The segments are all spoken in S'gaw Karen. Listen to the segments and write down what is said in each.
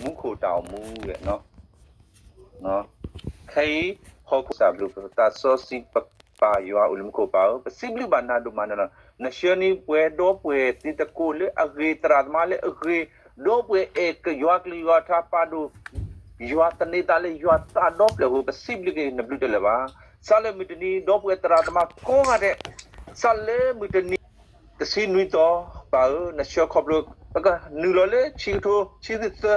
မူခိၣ်တၢ်အိၣ်မူဝဲ ခဲအံၤ ဟီၣ်ခိၣ်စၢ်ဘျုး သးစီဆှံပပၢ်ယွၤအိၣ်လၢမူခိၣ်ပၢ်ဧၢ, ပစံးဘျုးဘၣ်နၤဒိၣ်မးန့ၣ်လီၤ. နဆှၢန့ၢ်ပှၤဒီပုၢ်ဝဲၢ်သကိးလၢအဂ့ၤ, သရၣ်သမါလၢအဂ့ၤ, ဒီပုၢ်ဝဲၢ်အဲၣ်ယွၤကလုၢ်ယွၤကထါ ပာ်ဒိၣ်ယွၤ သန့ၤသးလၢယွၤသးဒီဖျၢၣ်အဃိ ပစံးဘျုးက့ၤနဘျုးတလၢာ်ဘၣ်. စးလၢမုၢ်တနံၤ ဒီပုၢ်ဝဲၢ်သရၣ်သမါကိးဂၤဒဲး, စးလၢမုၢ်တနံၤ တဆံနွံသီ ပၢ်ဧၢ, နဆှၢခီဖျိ ပကနုာ်လီၤလၢဆံးကထိ ဆံးသၢသီ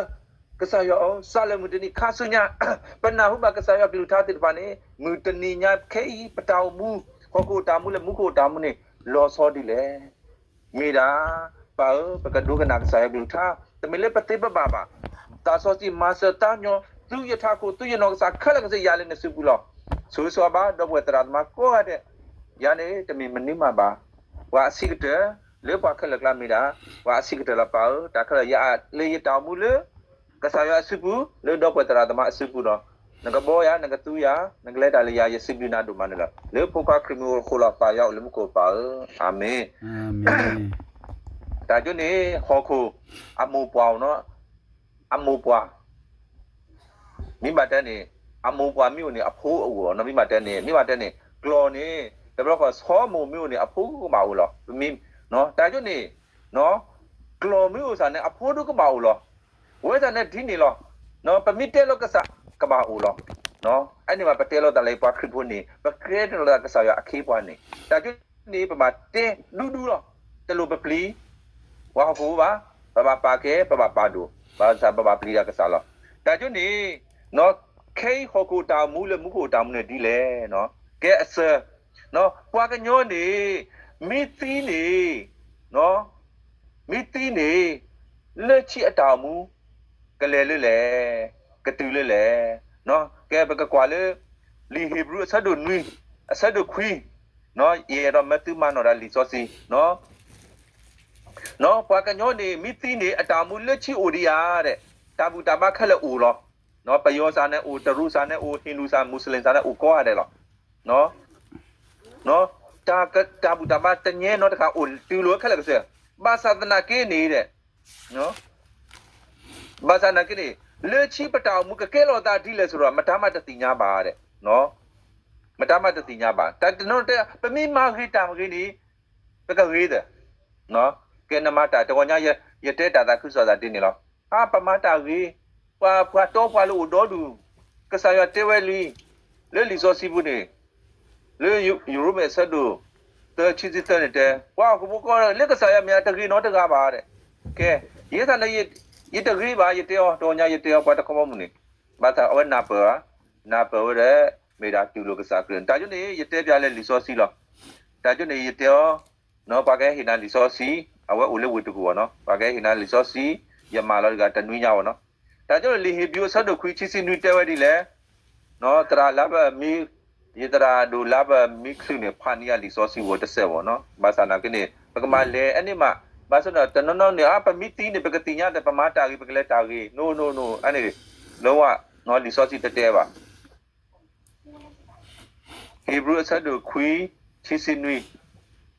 ကစၢ်ယွၤဧၢ, စးလၢမုၢ်တနံၤခါဆူညါ ပနၢ်ဟူဘၣ်ကစၢ်ယွၤကလုၢ်ကထါသ့ၣ်တဖၣ်န့ၣ် မုၢ်တနံၤညါခဲအံၤ ပတၢ်အိၣ်မူ ဟီၣ်ခိၣ်တၢ်မူလၢမူခိၣ်တၢ်မူန့ၣ် လီၤဆီဒ်လဲၣ်. မ့ၢ်ဒၣ် ပၢ်ဧၢ, ပကဒိကနၣ်ကစၢ်ယွၤကလုၢ်ကထါ, တမ့ၢ်လၢပသ့ပဘၣ်ဘၣ်. သးစီဆှံမၤစၢၤတၢ်ညီ သုယထးခိၣ် သုယနီၢ်ကစၢ်ခဲလၢာ်ကစၢ်ယွၤလၢနစုပူၤလီၤ. ဆိၣ်ဂ့ၤဆိၣ်ဝါဘၣ် ဒီပုၢ်ဝဲၢ်သရၣ်သမါကိးဂၤဒဲး, ယၤန့ၣ် တမ့ၢ်မနုၤမးဘၣ်. ပှၤအဆံးကတၢၢ် လၢပှၤခဲလၢာ်ကျါမ့ၢ်ဒၣ် ပှၤအဆံးကတၢၢ်လီၤပၢ်ဧၢ, တၢ်ခဲလၢာ်ယၤလၢယတၢ်အိၣ်မူလၢ ကစၢ်ယွၤအစုပူၤ လၢဒီပုၢ်ဝဲၢ်သရၣ်သမါအစုပူၤဒီး နကဘီယၤ နကသူယၤ နကလဲၤတၢ်လၢယၤ ယစံးဘျုးနၤဒိၣ်မးန့ၣ်လီၤ. လၢဖိခွါခရံာ်မုၣ်အဃိလီၤ ပၢ်ယွၤအိၣ်လၢမူခိၣ်ပၢ်ဧၢ, အၤမ့ၣ်. တၢ်ကၠိန့ၣ် ဟီၣ်ခိၣ် အမိၢ်ပှၢ်အိၣ်နီၤ, အမိၢ်ပှၢ် မ့ၢ်ဘၣ်တဲန့ၣ် အမိၢ်ပှၢ်မ့ၢ်အိၣ်န့ၣ် အဖိအအိၣ်နီၤ, မ့ၢ်ဘၣ်တဲန့ၣ် မ့ၢ်ဘၣ်တဲန့ၣ် ကျီၢ်န့ၣ် တဘျီဃီဆီမိၢ်မ့ၢ်အိၣ်န့ၣ် အဖိကဘၣ်အိၣ်လီၤ. ပမ့ၢ် တၢ်ကၠိန့ၣ် ကျီၢ်မ့ၢ်အိၣ်စ့ၢ်န့ၣ် အဖိဒိၣ်ကဘၣ်အိၣ်လီၤ. ဝဲဒၣ်န့ၣ်ဒ်န့ၣ်လီၤ. ပမ့ၢ်တဲလီၤကစၢ်ကဘၣ်အိၣ်လီၤ. အန့ၣ်ဘၣ်ပတဲလီၤသးလၢပှၤခရံာ်ဖိန့ၣ် ပကဲထီၣ်လၢကစၢ်ယွၤအခ့အပှၤန့ၣ် တၢ်ကၠိန့ၣ် ပဘၣ်တဲဒူဒူလီၤ. တလိၣ်ပပျံၤ ပှၤဟီၣ်ခိၣ်ဖိဘၣ်, ပဘၣ်ပာ်ကဲ ပဘၣ်ပာ်ဒိၣ် ဘၣ်ဆၣ်ပဘၣ်ပျံၤဒၣ်ကစၢ်လီၤ. တၢ်ကၠိန့ၣ် ခဲအံၤဟီၣ်ခိၣ်တၢ်အိၣ်မူလၢမူခိၣ်တၢ်အိၣ်မူန့ၣ် ဒ်လဲၣ်. ကဲအစၢၤ ပှၤကညီန့ၣ် မ့ၢ်သံန့ၣ် မ့ၢ်သံန့ၣ် လၢခံအတၢ်အိၣ်မူ ကလဲၤလၢလဲၣ်, ကတုၤလၢလဲၣ်. ကဲပကကွၢ်လၢ လံာ်ဧ့ၤဘြံၤအဆၢဒိၣ်နွံ အဆၢဒိၣ်ခွံ, ယအဲၣ်ဒိးမၢသုမၤနီၣ်တၢ်လံာ်စီဆှံ ပှၤကညီန့ၣ် မ့ၢ်သံန့ၣ် အတၢ်အိၣ်မူလၢခံအိၣ်ဒံးဧါဒီး တၢ်ဘူၣ်တၢ်ဘါခဲလၢာ်အိၣ်လီၤ. ပယီၤစ့ၢ်န့ၣ်အိၣ်, တရူးစ့ၢ်န့ၣ်အိၣ်, ဟ့ၣ်ဒူၣ်စ့ၢ်, မူးစလ့ၣ်စ့ၢ်န့ၣ် အိၣ်ကိးဂၤဒဲးလီၤ. တၢ်ဘူၣ်တၢ်ဘါတညဲနီတခါအိၣ်တုၤလီၤခဲလၢာ်ကစၢၢ်, ဘၣ်ဆၣ်သနာ်က့န့ၣ်ဒီး ဘၣ်ဆၣ်သနာ်က့န့ၣ် လၢခံပတၢ်အိၣ်မူကကဲလီၤသးဒ်လဲၣ်ဆိဒီး မတၤမးတသ့ၣ်ညါဘၣ်ဒီး, မတၤမးတသ့ၣ်ညါဘၣ်. တၢ်တနီၤတဲ ပမ့ၢ်မၤဂ့ၤတၢ်မ့ၢ်ဂ့ၤန့ၣ် ပကဂ့ၤသၢ, ကဲနမၤတၢ်တဂီၤညါ ယတဲတၢ်သးခုကစီၣ်သးဒ်န့ၣ်လီၤ. အါ ပမၤတၢ်ဂ့ၤ, ပှၤတီပှၤလိၤအိၣ်ဒီဒူၣ်, ကစၢ်ယွၤတဲဝဲလံ, လၢလံာ်စီဆှံပူၤန့ၣ် လၢရိမ့ၤအဆၢဒိၣ်သၢ ခံဆံသၢန့ၣ်တဲ, ပှၤဟီၣ်ခိၣ်ဖိကိးဂၤဒဲး လၢကစၢ်ယွၤမဲာ်ညါတဂ့ၤနီတဂၤဘၣ်ဒီး, ကဲ, ယဲသးန့ၣ် ယတဂ့ၤဘၣ်, ယတဲအီၤ, တဂီၤညါယတဲအီၤ ပှၤတခီဘီမုၢ်န့ၣ်, ဘၣ်ဆၣ်အဝဲနၢ်ပၢၢ်ဧါ, နၢ်ပၢၢ်ဝဲဒီး မ့ၢ်ဒၣ်တူၢ်လိာ်ကစၢ်ခရံာ်န့ၣ်, တၢ်ကၠိန့ၣ် ယတဲပျးလၢလံာ်စီဆှံလီၤ. တၢ်ကၠိန့ၣ် ယတဲအီၤ ပှၤကဟဲဟ့ၣ်နၤလံာ်စီဆှံ, အဝဲအိၣ်လၢဝ့ၢ်တကူၣ်အီၤနီၤ, ပှၤကဟဲဟ့ၣ်နၤလံာ်စီဆှံ, ယမၤလီၤတဂၤတနွံညါအီၤနီၤ. တၢ်ကၠိန့ၣ် လံာ်ဧ့ၤဘြံၤအဆၢဒိၣ်ခွံ ခံဆံနွံတဲဝဲဒ်လဲၣ်, သရၣ်လါပၢၢ်မံ, ယသရၣ်ဒိၣ်လါပၢၢ်မံချုးန့ၣ် ဖးန့ၢ်ယၤလံာ်စီဆှံဝဲတစဲးဝဲနီၤ, ဘၣ်ဆၣ်နာ်က့န့ၣ် ပကမၤလဲၤအန့ၣ်မး, ဘၣ်ဆၣ်ဒီးတနီၤနီၤန့ၣ် အါ ပမ့ၢ်သံန့ၣ် ပကသ့ၣ်ညါဒီး ပမၤတၢ်ဂ့ၤ ပကလဲၤတၢ်ဂ့ၤ, အန့ၣ် လၢဝဲ လံာ်စီဆှံတတဲဘၣ်. ဧ့ၤဘြံၤအဆၢဒိၣ်ခွံ ခံဆံနွံ,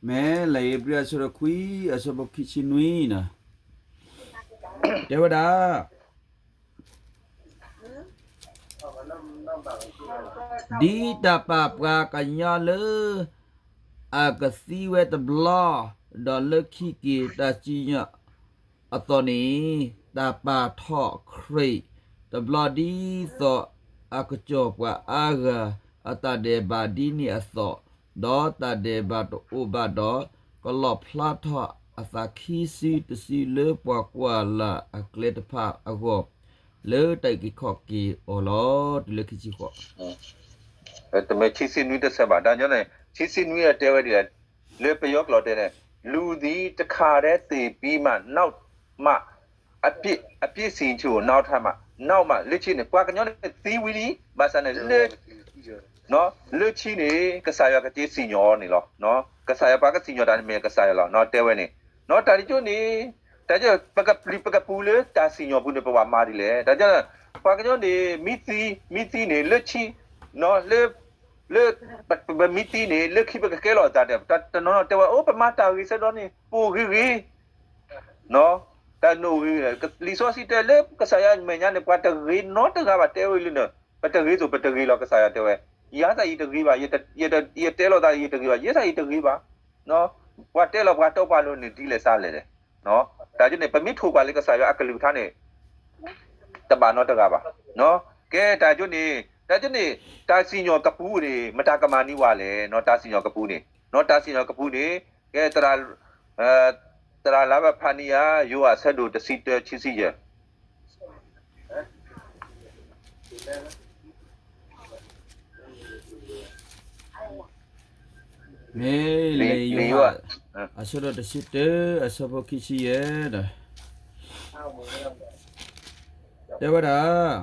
မ့ၢ်လံာ်ဧ့ၤဘြံၤအဆၢဒိၣ်ခွံ အဆၢဖိခံဆံနွံန့ၣ်, တဲဝဲဒၣ် ဒ်တၢ်ပာ်ပှၤကညီလၢ အကသံဝဲတဘျီ, ဒီးလၢခံက့ၤတၢ်စံၣ်ညီၣ်အသိးန့ၣ်, တၢ်ပာ်ထီၣ်ခရံာ်တဘျီဒ်သိး အကစီၣ်ပှၤအါဂၤအတၢ်ဒဲးဘးဒ်န့ၣ်အသိး, ဒီးတၢ်ဒဲးဘးတအိၣ်ဘၣ်ဒီး ကလီၣ်ဖျါထီၣ်အသးခံစုတစုလၢပှၤကွၢ်လၢ်အကျဲတဖၣ်အဂီၢ်, လၢတၢ်အုၣ်က့ၤခီၣ်က့ၤအီၤလီၤ. တုၤလၢခံဆံဃိး, တမ့ၢ်ခံဆံနွံတဆဲးဘၣ်, တၢ်ညီန့ၣ် ခံဆံနွံအတဲဝဲဒ်လဲၣ်, လၢပယီၤကျိာ်တဲန့ၣ်, လူသည်တခါတည်းသေပြီးမှ နောက်မှ အပြစ်၊ အပြစ်စီရင်ခြင်းကို နောက်မှ၊ နောက်မှ လၢခံန့ၣ် ပှၤကညီန့ၣ်သံဝံၤလံ, ဘၣ်ဆၣ်န့ၣ် လၢခံန့ၣ် ကစၢ်ယွၤကစံၣ်ညီၣ်အီၤန့ၣ်လီၤ. ကစၢ်ယွၤ ပှၤကစံၣ်ညီၣ်တၢ်န့ၣ်မ့ၢ်ကစၢ်ယွၤလီၤ. တဲဝဲန့ၣ်, တၢ်တကၠိန့ၣ်, တၢ် ပကပျံၤပကပူၤလၢတၢ်စံၣ်ညီၣ်ပူၤန့ၣ် ပဘၣ်မၤဒ်လဲၣ်. တၢ် ပှၤကညီန့ၣ် မ့ၢ်သံ, မ့ၢ်သံန့ၣ် လၢခံ, လၢ လၢ ပမ့ၢ်သံန့ၣ် လၢခံပကကဲလီၤအသးဒီး တနီၤနီၤတဲဝဲ အိၣ် ပမၤတၢ်ဂ့ၤဆၢဒီးန့ၣ် ပအိၣ်ဂ့ၤဂ့ၤ, နီၤ, တၢ်နအိၣ်ဂ့ၤ, လံာ်စီဆှံတဲလၢကစၢ်ယွၤမဲာ်ညါန့ၣ် ပှၤတဂ့ၤနီတဂၤဘၣ် တဲဝဲလံန့ၣ်, ပတဂ့ၤသိးပတဂ့ၤလီၤ ကစၢ်ယွၤတဲဝဲ, ယၤသးယတဂ့ၤဘၣ်, ယတဲလီၤသးယတဂ့ၤဘၣ်, ယၤသးယတဂ့ၤဘၣ်, ပှၤတဲလီၤပှၤတီပှၤလိၤန့ၣ်ဒ်လဲၣ်စးလဲၣ်, တၢ်ကန့ၣ် ပမ့ၢ်ထိၣ်ကွၢ်လၢကစၢ်ယွၤအကလုၢ်ကထါန့ၣ် တဘၣ်နီတဂၤဘၣ်, ကဲ တၢ်ကန့ၣ်, တၢ်ကန့ၣ်, တၢ်စံၣ်ညီၣ်ကပူၤန့ၣ် မတၤကမၤန့ၢ်ဝဲလဲၣ်, တၢ်စံၣ်ညီၣ်ကပူၤန့ၣ်, တၢ်စံၣ်ညီၣ်ကပူၤန့ၣ်, ကဲ သရၣ်လါဘၢၣ်ဖးနံယၤ ယိၤဟၣ်အဆၢဒိၣ်တဆံတၢ ခံဆံယဲၢ် မ့ၢ်လံာ်ယိၤဟၣ် အဆၢဒိၣ်တဆံတၢ အဆၢဖိခံဆံယဲၢ်ဒီး, တဲဝဲဒၣ်,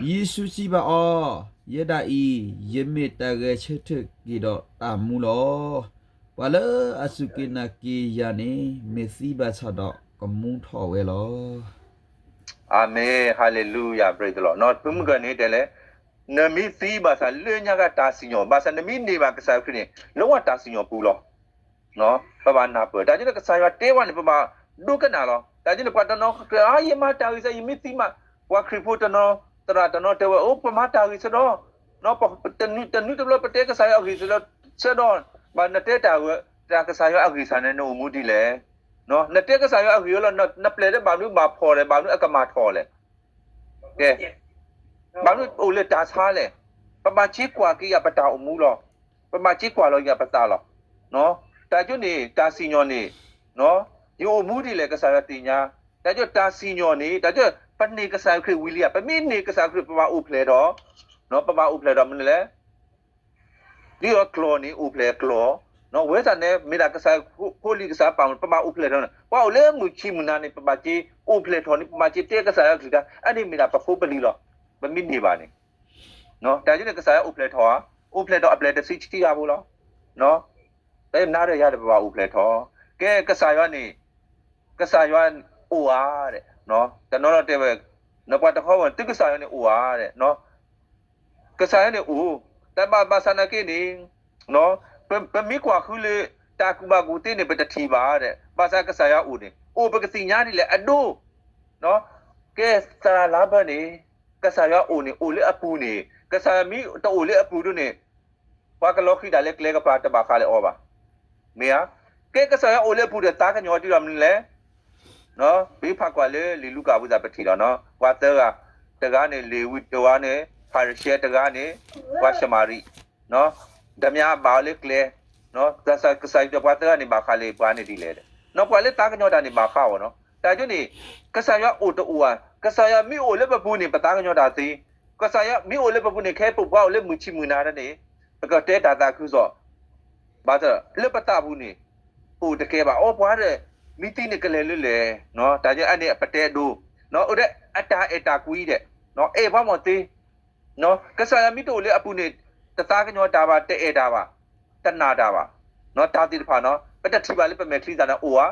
ယ့ၣ်ၡူးစံးဘၣ်အီၤ, ယဲဒၣ်အံၤ, ယမ့ၢ်တၢ်ဂဲၤဆၢထၢၣ်က့ၤဒီးတၢ်မူလီၤ. ပှၤလၢအစူၢ်က့ၤနာ်က့ၤယၤန့ၣ် မ့ၢ်သံဘၣ်ဆၣ်ဒီးကမူထီၣ်ဝဲလီၤ. အၤမ့ၣ်, hallelujah, praise the Lord နီၤ, ဖုမုၢ်ဂၢၢ်န့ၣ်တဲလဲၣ်, နမ့ၢ်သံဘၣ်ဆၣ်လၢညါကတၢ်စံၣ်ညီၣ်, ဘၣ်ဆၣ်နမ့ၢ်န့ၢ်ဘၣ်ကစၢ်ခရံာ်န့ၣ် လၢဝဲတၢ်စံၣ်ညီၣ်ပူၤလီၤ. ပဘၣ်နၢ်ပၢၢ်, တၢ်ကန့ၣ်ကစၢ်ယွၤတဲဝဲန့ၣ် ပဘၣ်ဒိကနၣ်လီၤ. တၢ်ကန့ၣ်ပှၤတနီၤကြၢး ယမၤတၢ်ဂ့ၤစ့ၢ် ယမ့ၢ်သံမး, ပှၤခရံာ်ဖိတနီၤ သရၣ်တနီၤတဲဝဲ အိၣ် ပမၤတၢ်ဂ့ၤဆၢဒီး, တနွံတဘျီပတဲကစၢ်ယွၤအဂ့ၢ်ဆၢဒီး, ဘၣ်နတဲတၢ်ဂ့ၤ တၢ်ကစၢ်ယွၤအဂ့ၢ်စ့ၢ်န့ၣ် နအိၣ်မူဒ်လဲၣ်. နတဲကစၢ်ယွၤအဂ့ၢ်လီၤ, နပျဲၢ်လၢဘၣ်မနုၤဘၣ်ဖှီၣ်လဲၣ်, ဘၣ်မနုၤအကမၢ်ထီၣ်လဲၣ်. ကဲ, ဘၣ်မနုၤအိၣ်လၢတၢ်ဆါလဲၣ်. ပဘၣ်စ့ကွၢ်က့ၤယၤပတၢ်အိၣ်မူလီၤ. ပဘၣ်စ့ကွၢ်လီၤယၤပသးလီၤ. တၢ်ကန့ၣ် တၢ်စံၣ်ညီၣ်န့ၣ်, ယအိၣ်မူဒ်လဲၣ် ကစၢ်ယွၤသ့ၣ်ညါ. တၢ်ကန့ၣ်တၢ်စံၣ်ညီၣ်န့ၣ် တၢ်ကန့ၣ် ပန့ၢ်ကစၢ်ခရံာ်ဝံၤလံဧါ, ပမ့ၢ်န့ၢ်ကစၢ်ခရံာ် ပဘၣ်အိၣ်ဖျဲၣ်ထီၣ်, ပဘၣ်အိၣ်ဖျဲၣ်ထီၣ်မနုၤလဲၣ်. ဒ်သိးကျိာ်န့ၣ် အိၣ်ဖျဲၣ်ကျိာ်, ဝဲသတးန့ၣ် မ့ၢ်ဒၣ်ကစၢ်ဖိလံၤကစၢ်ပာ်မူ ပဘၣ်အိၣ်ဖျဲၣ်ထီၣ်န့ၣ် ပှၤအိၣ်လၢမုၢ်ဆံးမုၢ်နၤန့ၣ် ပဘၣ်စ့အိၣ်ဖျဲၣ်ထီၣ်န့ၣ် ပဘၣ်စ့တဲကစၢ်ယွၤကလုၢ်ကထါ, အန့ၣ်မ့ၢ်ဒၣ်ပဖိပလံၤလီၤ. ပမ့ၢ်န့ၢ်ဘၣ်န့ၣ်, တၢ်ကန့ၣ်ကစၢ်ယွၤအိၣ်ဖျဲၣ်ထီၣ်ဧါ, အိၣ်ဖျဲၣ်ထီၣ်အပျဲၢ်တဆံခံဂၤဖိလီၤ. တၢ်နၤဒီးယၤဒီးပဘၣ်အိၣ်ဖျဲၣ်ထီၣ်, ကဲကစၢ်ယွၤန့ၣ်, ကစၢ်ယွၤအိၣ်ဧါ, တနီၤနီၤတဲဝဲ, နပှၤတခီဝဲ သုကစၢ်ယွၤန့ၣ်အိၣ်ဧါ, ကစၢ်ယွၤန့ၣ်အိၣ်, တၢ်ဘၣ်ဘၣ်ဆၣ်နာ်က့န့ၣ်, ပမ့ၢ်ကွၢ်ဃုလၢ တၢ်ကူၣ်ဘၣ်ကူၣ်သ့န့ၣ် ပတထံၣ်ဘၣ်ဒီး ဘၣ်ဆၣ်ကစၢ်ယွၤအိၣ်န့ၣ် အိၣ်ပကသ့ၣ်ညါဒ်လဲၣ်အဒိ, ကဲသရၣ်လါဘၢၣ်န့ၣ်, ကစၢ်ယွၤအိၣ်န့ၣ် အိၣ်လၢအပူၤန့ၣ် ကစၢ်ယွၤမ့ၢ်တအိၣ်လၢအပူၤဒ်န့ၣ်, ပှၤကလီၤဃံၤတၢ်လၢကျဲကပၤတဘၣ်ဃးလၢအီၤဘၣ်. မ့ၢ်ဧါ, ကဲကစၢ်ယွၤအိၣ်လၢအပူၤဒီးသးကညီၤတံၢ်လီၤမနုၤလဲၣ်. ပဖးကွၢ်လၢလံာ်လူၤကၣ်အပူၤသးပထံၣ်လီၤ, ပှၤသၢဂၤ, တဂၤန့ၣ်လ့ၤဝံ, တဂၤန့ၣ် ဖၤရံၤၡဲ, တဂၤန့ၣ် ပှၤၡမၤရံ, ဒီးမ့ၢ်အဘၣ်အီၤလၢကျဲ, ကစၢ်ယွၤဒီးပှၤသၢဂၤန့ၣ် ဘၣ်ဃးလၢပှၤန့ၣ်ဒ်လဲၣ်. ပှၤလၢသးကညီၤတၢ်န့ၣ်ဘၣ်ဃးအီၤနီၤ. တၢ်ကန့ၣ် ကစၢ်ယွၤအိၣ်တအိၣ်ဧါ, ကစၢ်ယွၤမ့ၢ်အိၣ်လၢပပူၤန့ၣ် ပသးကညီၤတၢ်သ့, ကစၢ်ယွၤမ့ၢ်အိၣ်လၢပပူၤန့ၣ် ခဲပပှၤအိၣ်လၢမုၢ်ဆံးမုၢ်နၤဒၣ်န့ၣ်, ပကတဲတၢ်သးခုကစီၣ် ဘၣ်ဆၣ်လၢပသးပူၤန့ၣ် အိၣ်တကဲဘၣ်. အိၣ်ပှၤဒီး မ့ၢ်သံန့ၣ်ကလဲၤလၢလဲၣ်, တၢ်ကန့ၣ်အန့ၣ်အပတဲဒိ, အိၣ်ဒီးအတၢ်အဲၣ်တၢ်ကွံဒီး အဲၣ်ပှၤမီၢ်သ့, ကစၢ်ယွၤမ့ၢ်တအိၣ်လၢအပူၤန့ၣ် တသးကညီၤတၢ်ဘၣ်, တအဲၣ်တၢ်ဘၣ်, တနာ်တၢ်ဘၣ်, တၢ်သ့ၣ်တဖၣ်နီၤ ပတထံၣ်ဘၣ်လၢပမဲာ်ချံသးန့ၣ်အိၣ်ဧါ,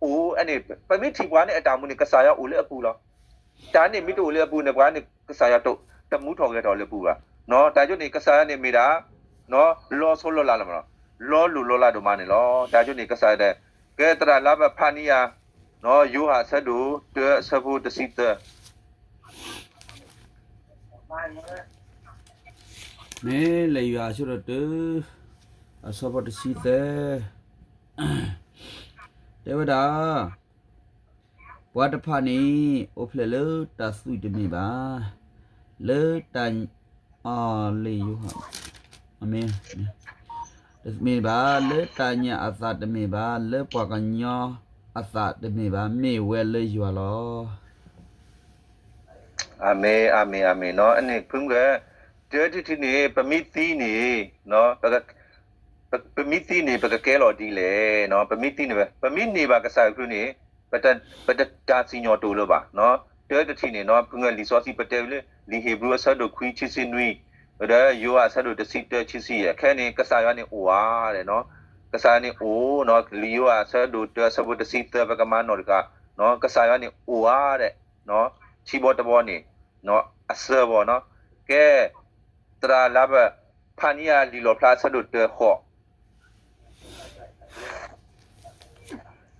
အိၣ်, အန့ၣ် ပမ့ၢ်ထံၣ်ပှၤန့ၣ်အတၢ်မူန့ၣ် ကစၢ်ယွၤအိၣ်လၢအပူၤလီၤ. တၢ်န့ၣ်မ့ၢ်တအိၣ်လၢအပူၤန့ၣ် ပှၤန့ၣ် ကစၢ်ယွၤတမူထီၣ်ဂဲၤထီၣ်လၢပူၤဘၣ်. တၢ်ကန့ၣ် ကစၢ်ယွၤန့ၣ်မ့ၢ်ဒၣ် လီၤဆီလီၤလးလီၤမးလီၤ, လီၤလိၢ်လီၤလးဒိၣ်မးန့ၣ်လီၤ. တၢ်ကန့ၣ် ကစၢ်ယွၤဒဲး, ကဲသရၣ်လါဘၢၣ်ဖးနံယၤ, ယိၤဟၣ်အဆၢဒိၣ်တၢ အဆၢဖိတဆံသၢ မ့ၢ်လံာ်ယိၤဟၣ်အဆၢဒိၣ်တၢ အဆၢဖိတဆံသၢ တဲဝဲဒၣ်, ပှၤတဖၣ်န့ၣ် အိၣ်ဖျဲၣ်လၢတၢ်သွံၣ်တမ့ၢ်ဘၣ်, လၢတၢ်, လံာ်ယိၤဟၣ်, မ့ၢ်, တမ့ၢ်ဘၣ်, လၢတၢ်ညၣ်အသးတမ့ၢ်ဘၣ်, လၢပှၤကညီအသးတမ့ၢ်ဘၣ်, မ့ၢ်ဝဲလၢယွၤလီၤ. အၤမ့ၣ်, အၤမ့ၣ်, အၤမ့ၣ်နီၤ. အန့ၣ် ဖုမုၢ်ဂၢၢ်, တၢတထံၣ်န့ၣ် ပမ့ၢ်သံန့ၣ်, ပမ့ၢ်သံန့ၣ် ပကကဲလီၤဒ်လဲၣ်. ပမ့ၢ်သံန့ၣ် ပမ့ၢ်န့ၢ်ဘၣ်ကစၢ်ခရံာ်န့ၣ်, ပတၢ်စံၣ်ညီၣ်တအိၣ်လၢၤဘၣ်. တၢတထံၣ်န့ၣ်နီၤ ဖုမုၢ်ဂၢၢ် လံာ်စီဆှံပတဲဝဲလၢ လံာ်ဧ့ၤဘြံၤအဆၢဒိၣ်ခွံ ခံဆံနွံ, ဒီးယိၤဟၣ်အဆၢဒိၣ်တဆံတၢ ခံဆံယဲၢ်, ခဲန့ၣ် ကစၢ်ယွၤန့ၣ်အိၣ်ဧါဒဲး, ကစၢ်ယွၤန့ၣ်အိၣ်နီၤ. လံာ်ယိၤဟၣ်အဆၢဒိၣ်တၢ အဆၢဖိတဆံသၢ ပကမၤနီၣ်တက့ၢ်, ကစၢ်ယွၤန့ၣ်အိၣ်ဧါဒဲး, ဆံးဘီတဘီန့ၣ် အစၢဘီနီၤ. ကဲ သရၣ်လါဘၢၣ်ဖးနံယၤ လံာ်လီၣ်ဖျါအဆၢဒိၣ်တၢ ဃိး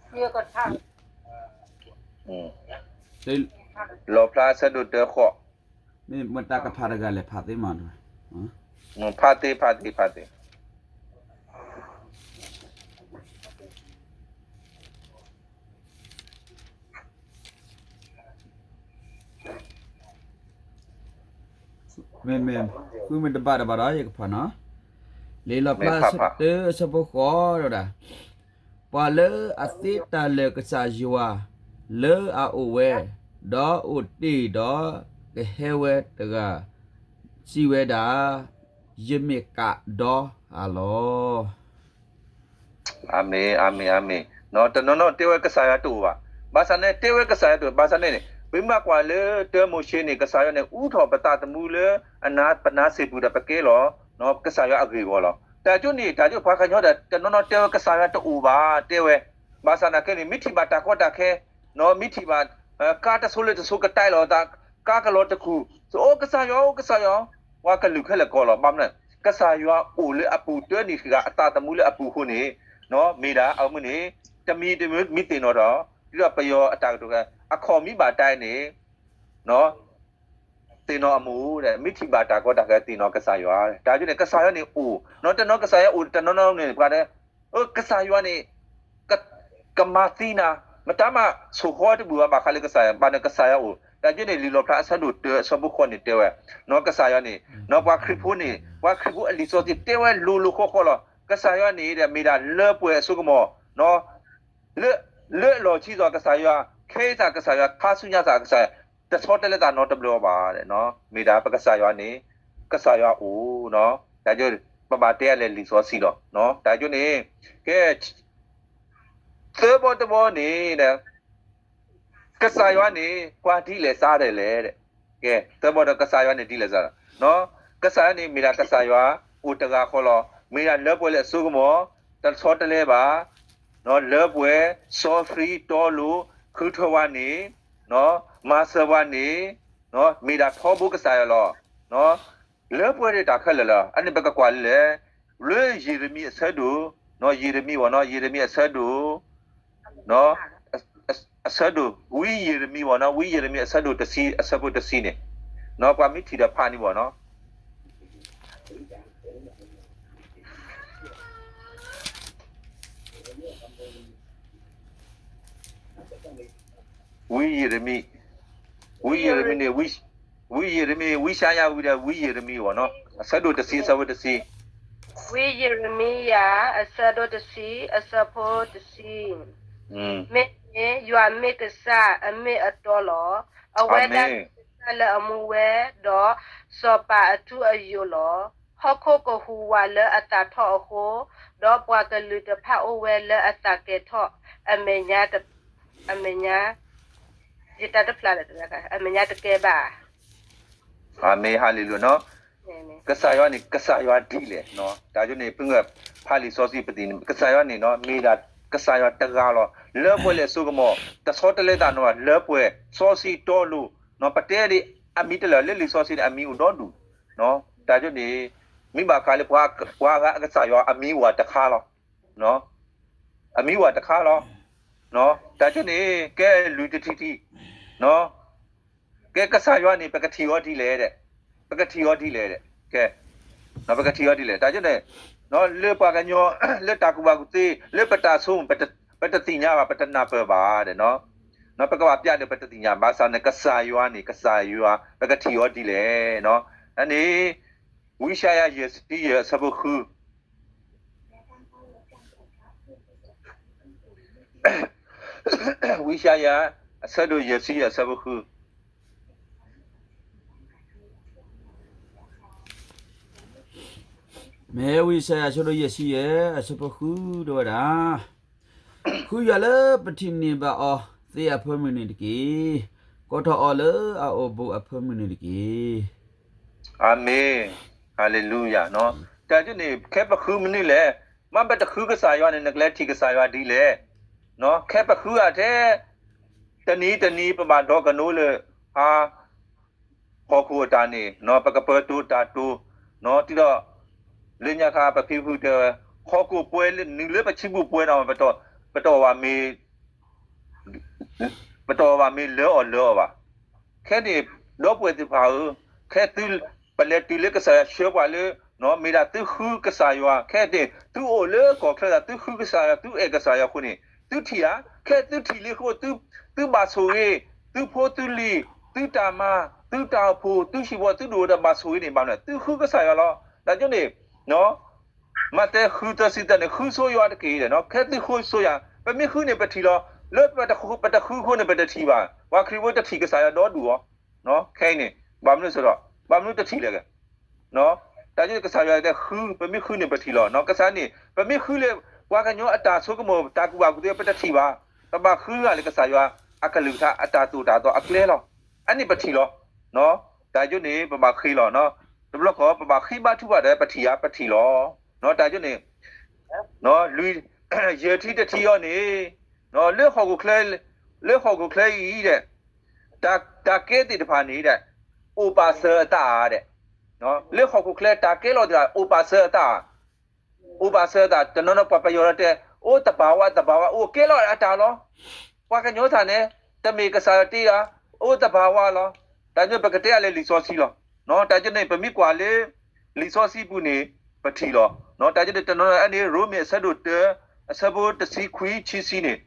က လီၣ်ဖျါအဆၢဒိၣ်တၢဃိး, မ့ၢ်မတၤကဖးတဂၤလဲၣ် ဖးသ့မး, ဖးသ့ ဖးသ့ ဖးသ့. မ့မ့ၢ် ဃုမ့ၢ်တဘၣ်တဘၣ်ဒီး ယကဖးနီၤ, လံာ်လီၣ်ဖျါတၢအဆၢဖိဃိးဒီး, ပှၤလၢအသ့တၢ်လၢာ်ကစၢ်ယွၤ လၢအအိၣ်ဝဲ, ဒီးအိၣ်တ့ၢ်ဒီးကဟဲဝဲတဂၤ စံးဝဲဒၣ်, ယမ့ၢ်ကးဒီဧါလီၤ. အၤမ့ၣ်, အၤမ့ၣ်, အၤမ့ၣ်. တနီၤနီၤတဲဝဲကစၢ်ယွၤတအိၣ်ဘၣ်. ဘၣ်ဆၣ်န့ၣ် တဲဝဲကစၢ်ယွၤတအိၣ်, ဘၣ်ဆၣ်န့ၣ်န့ၣ် ပမ့ၢ်ကွၢ်လၢတၢမိၤၡ့န့ၣ် ကစၢ်ယွၤန့ၣ် အူထီၣ်ပသးသမူလၢအနါပနါစ့ၢ်ပူၤဒီးပကဲလီၤ ကစၢ်ယွၤအဂ့ၢ်အဂီၢ်လီၤ. တၢ်ကၠိန့ၣ် တၢ်ကၠိပှၤကညီဒီး တနီၤနီၤတဲဝဲကစၢ်ယွၤတအိၣ်ဘၣ် တဲဝဲ, ဘၣ်ဆၣ်သနာ်က့န့ၣ် မ့ၢ်ထံၣ်ဘၣ်တၢ်ကီတၢ်ခဲ, မ့ၢ်ထံၣ်ဘၣ် ကါတစိၤလၢတစိၤကတဲလီၤသး, ကါကလီၤတကူၣ်, အိၣ်ကစၢ်ယွၤ, အိၣ်ကစၢ်ယွၤ, ပှၤကလုာ်ခဲလၢာ်ကိးလီၤ. ဘၣ်မနုၤလဲၣ်, ကစၢ်ယွၤအိၣ်လၢအပူၤတၢ်န့ၣ်တဂၤ အသးသမူလၢအပူၤအဃိန့ၣ်, မ့ၢ်ဒၣ်အမုၢ်န့ၣ် တမံၤတမံၤမံၤသ့ၣ်နီၣ်ထီၣ်, ဒ်သိးပယီၤအတၢ်ကတိၤ အခီၣ်မံဘၣ်တၢ်န့ၣ် သ့ၣ်နီၣ်အမိၢ်, မ့ၢ်ထံၣ်ဘၣ်တၢ်ကီတၢ်ခဲသ့ၣ်နီၣ်ကစၢ်ယွၤ, တၢ်ကၠိန့ၣ် ကစၢ်ယွၤန့ၣ်အိၣ်, တနီၤကစၢ်ယွၤအိၣ် တနီၤနီၤန့ၣ် ပှၤတဲ, ကစၢ်ယွၤန့ၣ် ကမၤသံနၤ, မတၤမးဆိၣ်ဃီတဘူၣ်ဘၣ် ဘၣ်ဃးလၢကစၢ်ယွၤ, ဘၣ်ဒီးကစၢ်ယွၤအိၣ်, တၢ်ကၠိန့ၣ် လံာ်လီၣ်ဖျါအဆၢဒိၣ်တၢအဆၢဖိဃိးန့ၣ်တဲဝဲ, နီၢ်ကစၢ်ယွၤန့ၣ်, နီၢ်ပှၤခရံာ်ဖိန့ၣ် ပှၤခရံာ်ဖိအလံာ်စီဆှံတဲဝဲလိၤလိၤဃီဃီလီၤ. ကစၢ်ယွၤန့ၣ်ဒီး မ့ၢ်ဒၣ်လၢပှဲၤအစိကမီၤ, လၢ လၢအလီၢ်ခံစီၤကစၢ်ယွၤ, ခဲအံၤသးကစၢ်ယွၤ, ခါဆူညါသးကစၢ်ယွၤ, တဆီတလဲသးနီတဘျီဘၣ်, မ့ၢ်ဒၣ်ပကစၢ်ယွၤန့ၣ်, ကစၢ်ယွၤအိၣ်, တၢ်ကၠိ ပဘၣ်တဲအလဲၤလံာ်စီဆှံလီၤ, တၢ်ကၠိန့ၣ်, ကဲ သၢဘီတဘီန့ၣ်, ကစၢ်ယွၤန့ၣ် ပှၤဒ်လဲၣ်စးဒ်လဲၣ်, ကဲ သၢဘီဒီးကစၢ်ယွၤန့ၣ်ဒ်လဲၣ်စး, ကစၢ်ယွၤန့ၣ် မ့ၢ်ဒၣ်ကစၢ်ယွၤအိၣ်တဂၤဃီလီၤ, မ့ၢ်ဒၣ်လၢပှဲၤလၢအစိကမီၤ, တဆီတလဲဘၣ်, လၢပှဲၤ, စီဆှံတီလိၤ, ဃုထၢဝဲန့ၣ်, မၤစၢၤဝဲန့ၣ်, မ့ၢ်ဒၣ်ထီဘိကစၢ်ယွၤလီၤ. လၢပှဲၤဒၣ်တၢ်ခဲလၢာ်လီၤ. အန့ၣ်ပကကွၢ်လၢ, လၢယံးရမံယၤအဆၢဒိၣ်, ယံးရမံယၤနီၤ, ယံးရမံယၤအဆၢဒိၣ်, အဆၢဒိၣ်, ဝံယံးရမံယၤနီၤ, ဝံယံးရမံယၤအဆၢဒိၣ်တဆံ, အဆၢဖိတဆံန့ၣ်, နီၤ ပှၤမ့ၢ်ထံၣ်ဒီးဖးန့ၣ်ဘၣ်နီၤ. ဝံယံးရမံ, ဝံယံးရမံန့ၣ်, ဝံယံးရမံ, ဝံယၡါယၤဝံၤဒီး ဝံယံးရမံယၤနီၤ, အဆၢဒိၣ်တဆံ အဆၢဖိတဆံ. ဝံယံးရမံယၤ အဆၢဒိၣ်တဆံ အဆၢဖိတဆံ, မ့ၢ်န့ၣ် ယွၤမ့ၢ်ကစၢ်အမ့ၢ်အတီလီၤ. အဝဲဒၣ်မ့ၢ်ကစၢ်လၢအမူဝဲ, ဒီးစီၤပၤအထူအယိာ်လီၤ. ဟီၣ်ခိၣ်ကဟူးဝးလၢအသးထီၣ်အဃိ, ဒီးပှၤကလုာ်တဖၣ်အိၣ်ဝဲလၢအသးကဲၤထီၣ်, အမဲာ်ညါ, အမဲာ်ညါ, ယတၢ်တဖျါလၢၤ, အမဲာ်ညါတကဲဘၣ်. အၤမ့ၣ် ဟါလ့လူယၤနီၤ, ကစၢ်ယွၤန့ၣ် ကစၢ်ယွၤဒ်လဲၣ်, တၢ်ကၠိန့ၣ် ဖုငၢၢ်ဖးလံာ်စီဆှံပသံၣ်န့ၣ် ကစၢ်ယွၤန့ၣ်နီၤ မ့ၢ်ဒၣ်ကစၢ်ယွၤတဂၤလီၤ. လၢပှဲၤလၢအစိကမီၤ, တဆီတလဲသးနီၤ, လၢပှဲၤ, စီဆှံတီလိၤ, ပတဲဒ်အမံၤတလၢာ်လၢလံာ်စီဆှံန့ၣ် အမံၤအိၣ်ဒီဒူၣ်, တၢ်ကၠိန့ၣ် မ့ၢ်ဘၣ်ဃးလၢ ပှၤဂၤအကစၢ်ယွၤအမံၤဝဲတခါလီၤ. အမံၤဝဲတခါလီၤ. တၢ်ကၠိန့ၣ် ကဲလွံၢ်တထံၣ်ထံၣ်, ကဲကစၢ်ယွၤန့ၣ် ပကထံၣ်အီၤဒ်လဲၣ်, ပကထံၣ်အီၤဒ်လဲၣ်, ကဲ, ပကထံၣ်အီၤဒ်လဲၣ်. တၢ်ကၠိန့ၣ် လၢပှၤကညီ လၢတၢ်ကူၣ်ဘၣ်ကူၣ်သ့ လၢပတၢ်ဆိကမိၣ် ပတသ့ၣ်ညါဘၣ် ပတနၢ်ပၢၢ်ဘၣ်ဒီး ပကဘၣ်ပျၢ်ဒီးပတသ့ၣ်ညါ ဘၣ်ဆၣ်န့ၣ် ကစၢ်ယွၤန့ၣ် ကစၢ်ယွၤ ပကထံၣ်အီၤဒ်လဲၣ်. အန့ၣ် ဝံယၡါယၤ ယဲၢ်ဆံယဲၢ် အဆၢဖိဃု ဝံယၡါယၤ အဆၢဒိၣ်ယဲၢ်ဆံယဲၢ် အဆၢဖိဃု. မ့ၢ်ဝံယၡါယၤ အဆၢဒိၣ်ယဲၢ်ဆံယဲၢ် အဆၢဖိဃု တဲဝဲဒၣ်, ဃုယွၤလၢပထံၣ်န့ၢ်ဘၣ်အီၤသ့အဖၢမုၢ်န့ၣ်တက့ၢ်. ကိးထီၣ်အီၤလၢအအိၣ်ဘူးအဖၢမုၢ်န့ၣ်တက့ၢ်. အၤမ့ၣ်, ဟါလ့လူယၤ. တၢ်ကၠိန့ၣ် ခဲပဃုမနုၤလဲၣ်, မ့ၢ်ပတဃုကစၢ်ယွၤန့ၣ် နကလဲၤထံၣ်ကစၢ်ယွၤဒ်လဲၣ်. ခဲပဃုဂၤထဲ တနံၤတနံၤ ပဘၣ်ဒီကနိလၢ ဟါ ဟီၣ်ခိၣ်အတၢ်န့ၣ် ပကပၢၤတိၤတၢ်တိၤ, တုၤဒီး လၢညါခါပဖံဖုတဲဝဲ ဟီၣ်ခိၣ်ပှဲၤနုာ်လၢပဆံဘူၣ်ပှဲၤဒီး ပတအီၣ်ဘၣ်မ့ၤ ပတအီၣ်ဘၣ်မ့ၤလၢအီၤလၢအီၤဘၣ်. ခဲန့ၣ် ဒီပုၢ်ဝဲၢ်သ့ၣ်တဖၣ်ဧၢ, ခဲသု ပလဲၤတုၤလၢကစၢ်ယွၤဆှၢပှၤလၢ မ့ၢ်ဒၣ်သုဃုကစၢ်ယွၤ, ခဲန့ၣ် သုအိၣ်လၢကီၢ်ချၢသး သုဃုကစၢ်ယွၤ သုအဲၣ်ကစၢ်ယွၤအဃိန့ၣ် သုထံၣ်ဧါ, ခဲသုထံၣ်လံအဃိ သုဘၣ်ဆိၣ်ဂ့ၤ, သုဖိသုလံၤ, သုတၢ်မၤ, သုတၢ်အိၣ်ဖှိၣ်, သုဟံၣ်ဖိ သုဒိၣ်ဒီးဘၣ်ဆိၣ်ဂ့ၤန့ၣ် ဘၣ်မနုၤ သုဃုကစၢ်ယွၤလီၤ. တၢ်ကၠိန့ၣ် မးသဲဃုသၢဆံသၢန့ၣ် ဃုဆိယွၤတက့ၢ်ဒီး ခဲသုဃုဆိယွၤ ပမ့ၢ်ဃုန့ၣ်ပထံၣ်လီၤ. လၢပတဃုအဃိန့ၣ် ပတထံၣ်ဘၣ်. ပှၤခရံာ်ဖိတထံၣ်ကစၢ်ယွၤဒီဒူၣ်အီၤ, ခဲအံၤန့ၣ် ဘၣ်မနုၤစ့ၢ်ဒီး ဘၣ်မနုၤတထံၣ်လဲၣ်. တၢ်ကၠိန့ၣ် ကစၢ်ယွၤတဲဃု, ပမ့ၢ်ဃုန့ၣ်ပထံၣ်လီၤ. ကစၢ်န့ၣ် ပမ့ၢ်ဃုလၢ ပှၤကညီအတၢ်ဆိကမိၣ် တၢ်ကူၣ်ဘၣ်ကူၣ်သ့ ပတထံၣ်ဘၣ်. ပဘၣ်ဃုဂၤလၢကစၢ်ယွၤအကလုၢ်ကထါ အတၢ်သိၣ်တၢ်သီအကျဲလီၤ. အန့ၣ်ပထံၣ်လီၤ. တၢ်ကၠိန့ၣ် ပဘၣ်ဃ့လီၤ. တဘျီဃီ ပဘၣ်ဃ့ဘါထုကဖၣ်ဒီး ပထံၣ်ဧါ, ပထံၣ်လီၤ. တၢ်ကၠိန့ၣ် လွံၢ် ယဲၢ်ထံၣ်တထံၣ်အံၤန့ၣ် လၢဟီၣ်ခိၣ်ချၢ, လၢဟီၣ်ခိၣ်ချၢအံၤဒီး တၢ်ကဲသ့ၣ်တဖၣ်န့ၣ်ဒီး အိၣ်ပာ်စၢၤအသးဧါဒီး လၢဟီၣ်ခိၣ်ချၢတၢ်ကဲလီၤသ့ၣ်တဖၣ် အိၣ်ပာ်စၢၤအသးဧါ, အိၣ်ပာ်စၢၤအသး တနီၤနီၤပှၤပယီၤလီၤတဲ အိၣ်သဘာဝ သဘာဝ အိၣ်ကဲလီၤအတၢ်လီၤ. ပှၤကညီသးန့ၣ် တမ့ၢ်ကစၢ်ယွၤတ့လီၤ, အိၣ်သဘာဝလီၤ. တၢ်ကၠိပကတဲအါလၢလံာ်စီဆှံလီၤ. တၢ်ကၠိန့ၣ် ပမ့ၢ်ကွၢ်လၢ လံာ်စီဆှံပူၤန့ၣ် ပထံၣ်လီၤ. တၢ်ကၠိန့ၣ် တနီၤနီၤအန့ၣ် ရိမ့ၤအဆၢဒိၣ်တၢ အဆၢဖိတဆံခွံ ခံဆံန့ၣ်,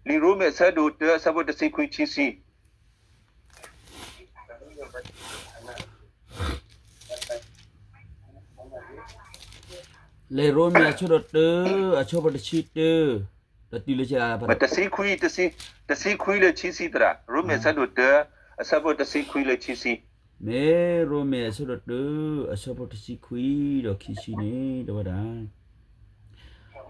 လံာ်ရိမ့ၤအဆၢဒိၣ်တၢ အဆၢဖိတဆံခွံ ခံဆံ လံာ်ရိမ့ၤအဆၢဒိၣ်တၢ အဆၢဖိတဆံတၢ, တတုၤလၢ တဆံခွံ, တဆံခွံလၢခံဆံသရၣ်, ရိမ့ၤအဆၢဒိၣ်တၢ အဆၢဖိတဆံခွံလၢခံဆံ, မ့ၢ်ရိမ့ၤအဆၢဒိၣ်တၢ အဆၢဖိတဆံခွံဒီးခံဆံန့ၣ် တဲဝဲဒၣ်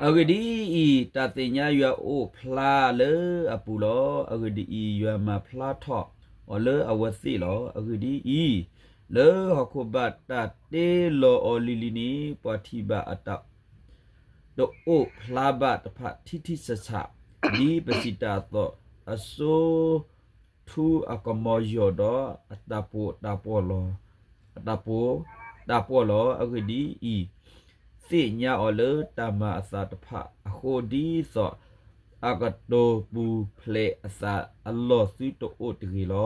အဂ့ၢ်ဒ်အံၤ, တၢ်သ့ၣ်ညါယွၤအိၣ်ဖျါလၢအပူၤလီၤ. အဂ့ၢ်ဒ်အံၤ, ယွၤမၤဖျါထီၣ်အီၤလၢအဝဲသ့ၣ်လီၤ. အဂ့ၢ်ဒ်အံၤ, လၢဟီၣ်ခိၣ်ဘၣ်တၢ်တ့လီၤအီၤလံၤလံၤန့ၣ်, ပှၤထံၣ်ဘၣ်အတၢ် တအိၣ်ဖျါဘၣ်တဖၣ်ထံထံဆးဆး, ဒ်ပစံးတၢ်အသိး, အစိထူအကမီၤယီၤဒီး အတၢ်ပီးတၢ်ပီလီၤ, အတၢ်ပီးတၢ်ပီလီၤ. အဂ့ၢ်ဒ်အံၤ, သ့ၣ်ညါအီၤလၢတၢ်မၤအသးတဖၣ်အဃိ, ဒ်သိးအကတိၤပူၤဖျဲးအသးအလီၢ်သုတအိၣ်တဂ့ၤလီၤ.